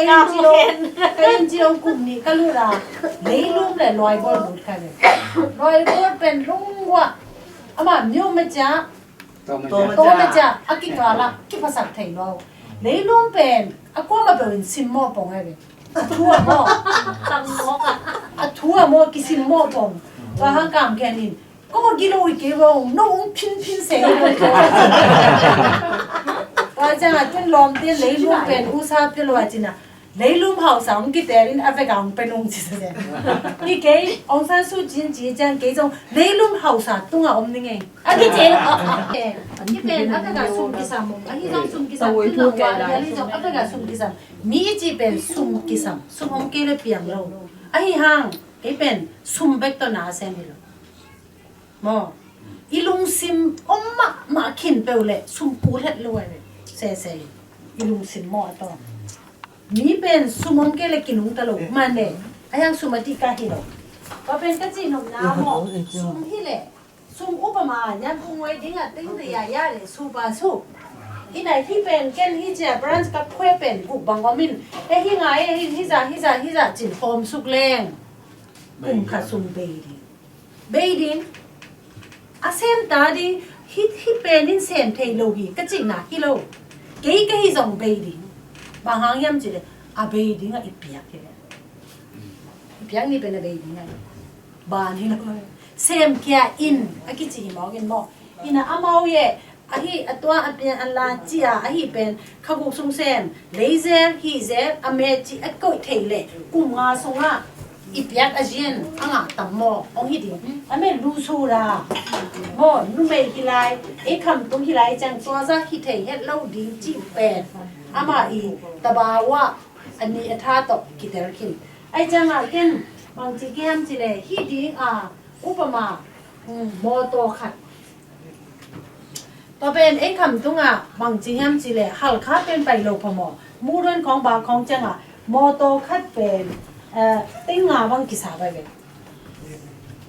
in ci ong kum ni ka lura. Leilung le loi bol lut ka le. Loi bol pen lungwa. Ama myo ma cia. Tawm a cia a kikala kiphasak thei lo. Leilung pen a kuama beuh in sim maw pong he ve. A thu a maw. A thu Maw kisim maw bawng. Tua hang kam khen in. Ko gilo i kei bawng no ung phin phin se. Tua ciang a tun lawmte leilung pen usa pia lo a cina. Leilum hausa hong kitel in a vek a hong pe nung ci sa zen. Hi kei Aung San Suu Kyi ci ciang kei zong leilum hausa tung a om ning ei. A kici lo. Hi pen a vek a sum kisam om. A hi zong sum kisam. Tun a wa hi a hi zong a vek a sum kisam. Mi i ci pen sum kisam. Sum om kei le piang lo. A hi hang kei pen sum bek tawh na sem hi lo. Maw, i lungsim om mahmah khin peuh leh sum kul het lo ai ve. Sese i lungsim maw a tawh. Mi pen sum om kei leh kinungta lo man le. A hiang sum a dih ka hi lo. Tua pen ka cih nopna maw. Sum hi leh sum upama nyanpung ngoi dingah tengte ya ya leh supa su. Hi nai hi pen ken hi cia branch ka phue pen guk bang om in. He hi ngai he hi hi za hi za hi za cin hawm suk leng. Kum khat sum bei ding. Bei ding. A sem ta ding. Hi, hi pen in sem thei lo hi ka cihna hi lo. Kei ka hi zong bei ding. Bang hang hiam cih leh a bei ding a i piak hi leh. I piak ni pen a bei ding a i ban hi lo. Sem kia in a kici hi mawk in maw. Ina amau ye. Ahi a tua a pian a la cia ahi pen kha guk sung sem leizel hizel a me ci a koih thei leh kum nga sungah i piak a zian a ngah tam maw hong hi ding. A me lu su la maw numei hi lai ei kham tung hi lai ciang tua za hi thei het lo ding cih pen amah i tabawa a ni a tha tawh kitel khin. Ai ciangah ken bang ci kiam ci leh hi ding a upama mawtaw khat Tua pen ei kham tungah bang ci hiam ci leh Halkha pen pai lo pha maw? Muruan khawng ba khawng ciangah mawtaw khat pen teng nga bang kisa pai ve.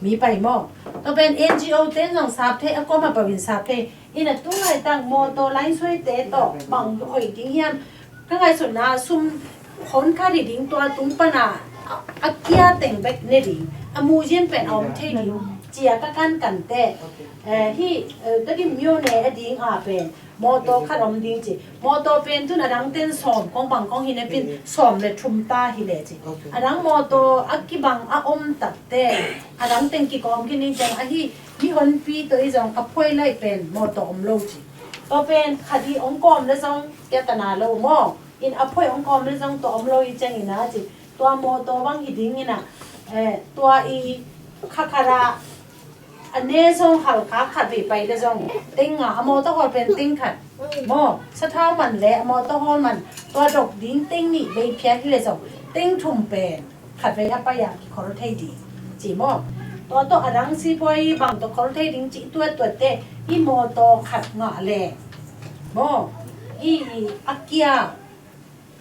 Mi pai maw? Tua pen N G O ten zong sap thei a kuamah pau in sap thei. Ina tu laitak mawtaw lainsuaite tawh bang hoih ding hiam? Ka ngaihsutna sum hon khat hi ding tua tung pana a kia teng bek ne ding a muzian pen a om thei ding cia ka kankan te. Hi Tedim myo ne a ding a pen mawtaw khat om ding ci. Mawtaw pen tun a dang ten sawm kong bang kong hi ne pin sawm le thum ta hi le ci. A dang mawtaw a kibang a om tak te a dang ten kikawm khin ding ciang ahi mi honpi to i zong a phuai lai pen mawtaw om lo ci. Tua pen khat i ong kawm le zong kia tana lo maw? In a phuai ong kawm le zong tua om lo i ciang ina ci. Tua mawtaw bang hi ding ina tua i khakhara a ne zong Halkha khat vei pai le zong teng nga a mawtaw hawl pen teng khat maw? Sathau man le a mawtaw hawl man tua dok ding teng nih vei phiat hi le zong teng thum pen khat vei a pai a kikhol thei ding ci maw? Tua tawh a dang sipuai bang tawh khol thei ding ci tuat tuat te i mawtaw khat ngah le maw? I a kia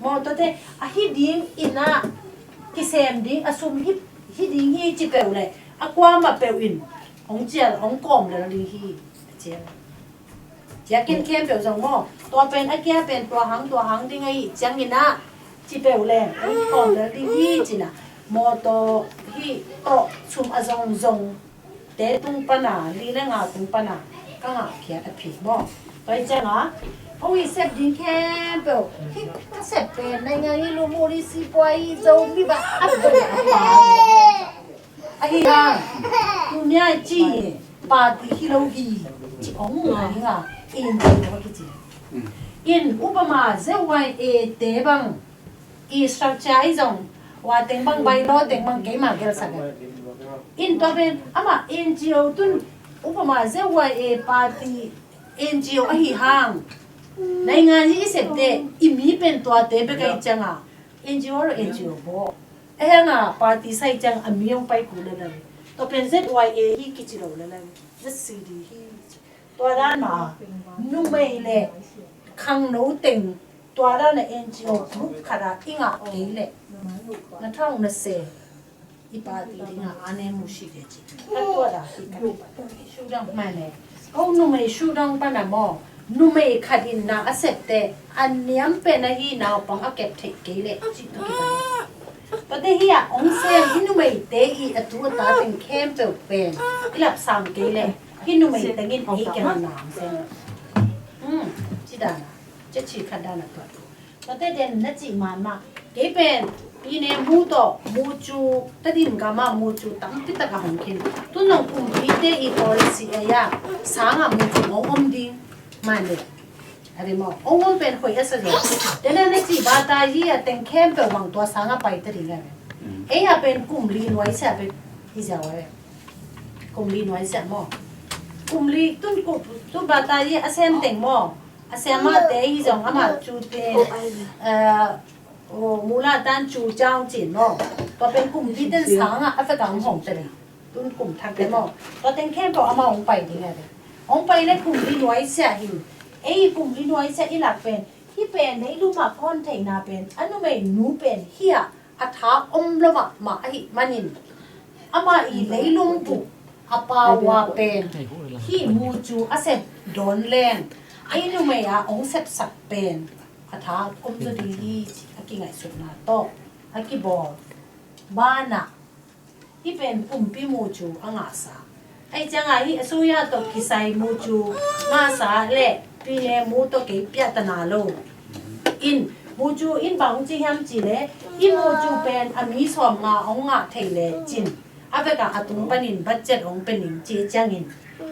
mawtaw te a hi ding ina kisem ding a sum hi ding hi ci peuh le a kuamah peuh in hong cial hong kawm lel ding hi. Cia kin khempeuh zong maw tua pen a kia pen tua hang tua hang ding ahi ciangin ah ci peuh leng kong kawm lel ding hi cina mawtaw hi tawh sum a zong zong te tung pana li le nga tung pana ka ngah khiat a phi maw? Pai cianga hong i sep ding khempeuh hi ka sep pen naingan hi lu mu li si pua hi zo mi ba a pen a hi hang. Tunia ci party hi lo hi ci ong mu a hi nga in ci lo ki ci. In upama Z Y A te bang i structure i zong wa teng bang bai lo teng bang keima gel sa gel. In tua pen ama N G O tun upama Z Y A party N G O ahi hang naingan hi i sep te i mi pen tua te bek ahi cianga N G O lo N G O bo. Ahi hanga party sai ciang a mi hong pai kul lala ve. Tua pen Z Y A hi kici lo lala ve. Z C D hi. Tua dan ma numei le khangno teng tua dan a N G O group khat a i ngah kei le na thau na se i party ding a ane mu si ve ci. Ka tua da hi ka tua da hi su dang ma le. Ko numei su dang pana maw numei khat in na a sep te a niam pen ahi naupang a kep theih kei le ci tu ki pan. Tua te hi a ong sem i numei te i a tu a ta teng khempeuh pen i lap sang kei le hi numei tengin ei kena nam sem. Ci dana ci ci khat dana tua tu. Tua te den na ci man ma kei pen Ine mu tawh, mu cu, Tedim gam ah mu cu tampi tak a hong khin. Tu nong kumpite i policy ei a, sang ah mu cu hong om ding. Mah ni. A ri maw, hong om pen hoih a sa zaw. Tena na ci bata hi a teng khempeuh bang tua sang a pai ta ding a. Ei a pen kum li nuai sia pen hi ziau a. Kum li nuai sia maw. Kum li tun kum, tu bata hi a sem teng maw. A sem a te hi zong ama cu te, eh, oh, mula tan cu ciang cin maw. Tua pen kum li ten sang a, a fek a hong hong ta ding. Tun kum thak te maw. Tua teng khempeuh amah hong pai ding a ve. Hong pai le kum li nuai sia hi. Ei kum li nuai sia i lak pen. Hih pen leilum ah ka hon theihna pen. A numei nu pen hi a, a tha om lo mahmah ahih manin. Amah i leilum buk a pau a pen. Hih mu cu a sep dawn leng. Ei numei a hong sepsak pen. A tha om zaw ding hi a kingaihsutna tawh. A kibawl. Banah. Hih pen kumpi mu cu a ngahsa. Ahi ciangah hih a suya tawh kisai mu cu ngahsa le pine mu tawh kei piahtana lo. In mu cu in bang ci hiam ci le hih mu cu pen a mi sawm nga hong ngah thei le cin. A vekah a tung panin budget hong pe ning ci ciangin.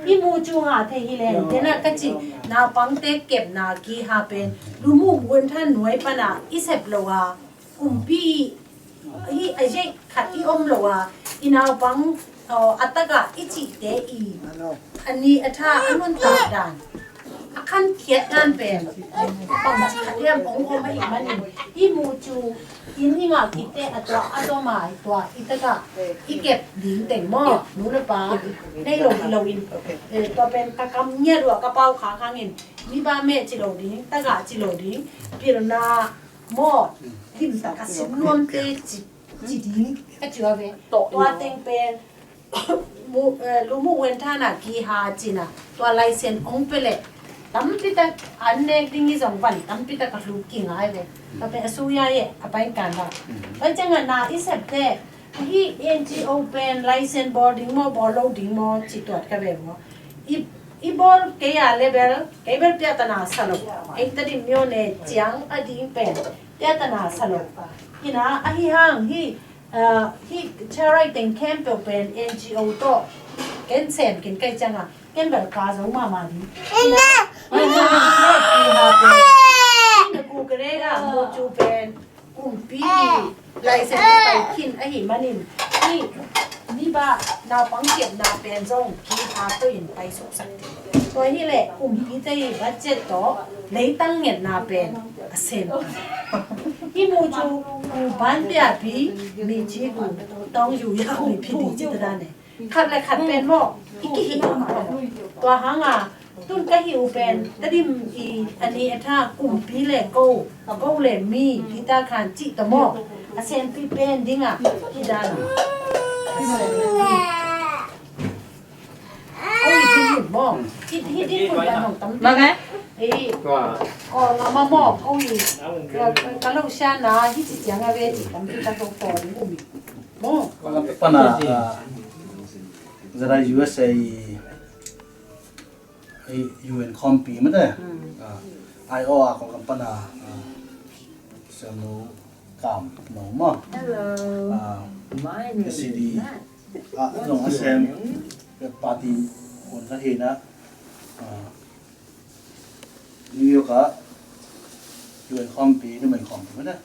Hih mu cu ngah thei hi le tena ka cih naupangte kepna kiha pen. Lumu buan than nuai pana i sep lo a. Kumpi i a zek khat i om lo a, i naupang a takah i cihte i a ni a tha a nuntak dan a khan khiat nan pen bang ci khat liam ong om ahih manin i mu cu in i ngah kite a tua a tua mai tua i takah i kep ding teng maw nu le pa nei lo hi lo in tua pen ka kam ngiat uh a ka pau khak hangin mi ba meh ci lo ding takah ci lo ding pilna maw limtak a sim nuamte ci ding ka ci uh a ve. Tua teng pen lumu wen thana kiha cina tua license ong pe le tampitak an nek ding i zong van tampitak a hlu kingai ve. Tua pen a suya ye a pain kan ba pai cianga na i septe hi N G O pen license bawl ding maw bawl lo ding maw ci tuat ka ve maw. I bawl kei a le bel kei bel piatana sa lo. Ei Tedim myo ne ciang a ding pen piatana sa lo. Ina ahi hang hi hi charai teng khempeuh pen N G O tawh ken sem ken kai cianga ken bel ka zo mama ding. Ina ina ku kere ga mu cu pen kumpi license pai khin ahi manin hi mi ba naupang kiapna pen zong ki ha to in pai suksak. Tua hi le kumpi te hi budget tawh leitang ngetna pen a sem. Hi mu cu ku ban piapi mi ci ku tong yu ya mi pi di ci ta ne. Khat le khat pen maw i kihih tua hanga tun ka hih uh pen Tedim i a ni a tha kumpi le ko ko le mi hi ta khan cih ta maw a senpi pen dingah hi dan ko i din hun maw hi din hun kan hong tam ei ko ngama maw ko i ka lo siana hi ci ciang a ve ci tam pi ka to to ding umi maw. Pana Zara U S A i U N khawmpi mate I O a kong kampana siamno kam no maw. Hello. My name is Matt. Zong a sem party hun ka hina New York a U N khawmpi numei khawmpi mate.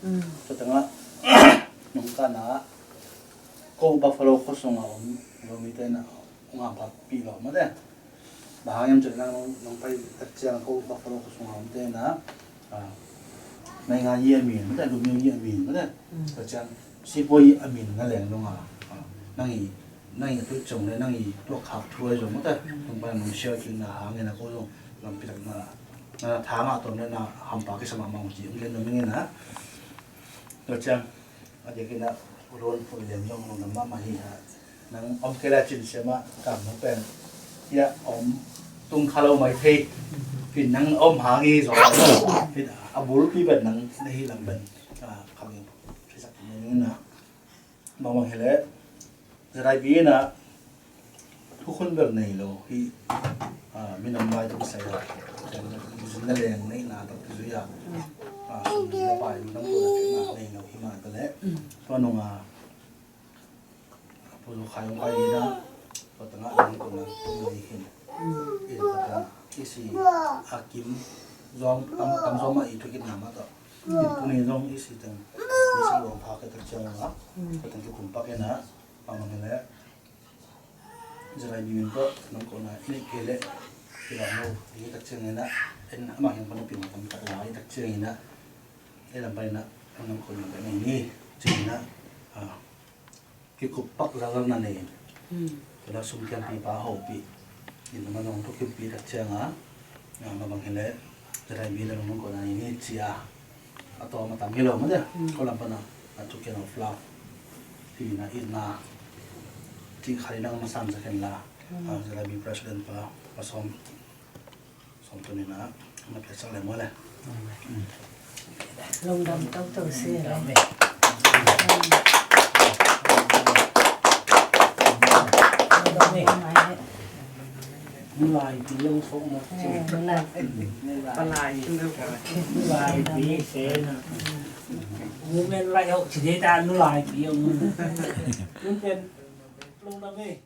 Tatanga nungkana ko Buffalo khuasunga om lo mite na unga pakpih lo mate. Bang hang hiam cih leh nang nong pai tak ciang ko Buffalo khuasunga omte na naingan yi a min mate, lumyo yi a min mate. Tak ciang sipuai yi a min na leng nunga nang i nang i tuh ciang le nang i tuak khak thu a zong mate. Nong pai nong share kik na hangin a ko zong lampi tak na na thang a tom le na hampa kisa mahmah ci ong gen na mingin a. Tak ciang a diakin a ulun pui lem zong lungdam mahmah hi a. Nang om kei lai cin siam a kam nang pen ia om tung kha lo mai thei. Fin nang om hang i zong fin a bulpi pen nang na hi lam pen khang in thuisak nang in a. Bangmang hi leh Zalaipi in a thukhun bel nei lo hi. Minam vai tuk sai a zin na leng neihna tak zui a A, sum le pai lamto na theihna nei lo hi mah ta leh, tua nung a, a pu Zo Khai hong pai hi na, tua tangah lamto na tung nei hin. In tua tangah i si a kim zong tam, tam zong mah i thukitna mah tawh. In tuni zong i si teng, i si luang phak e tak ciang a, tua teng kikum pak e na, a mang hi leh, Zalai mi min tawh nong kona i neih kei leh, i lam lo, i tak ciang ina, en amah hiang pan a pin tam tak la, i tak ciang ina, i lam pan ina, nong kona ka nei ni, ciang ina, a, kikup pak zalzal na nei. Kena sum kiampi pa hopih. In amah nong thukimpi tak ciang a, a, mah bang hi leh, Zalai mi le nong kona nei ni, ci a. A tawm a tam hi lo mah dia. Ko lam pana a thukian of love hi na, itna cih khat in a masan sa khen la. A, Zalai mi president pa, pa Sawm, Sawm Tun in a, na pia sak le maw le. Lungdam toto si le. Nulai pi yong sok mo. Eh, nulai. Palai. Nulai pi se na. Women right ho ci de ta nulai pi yong. Nun pen lungdam e.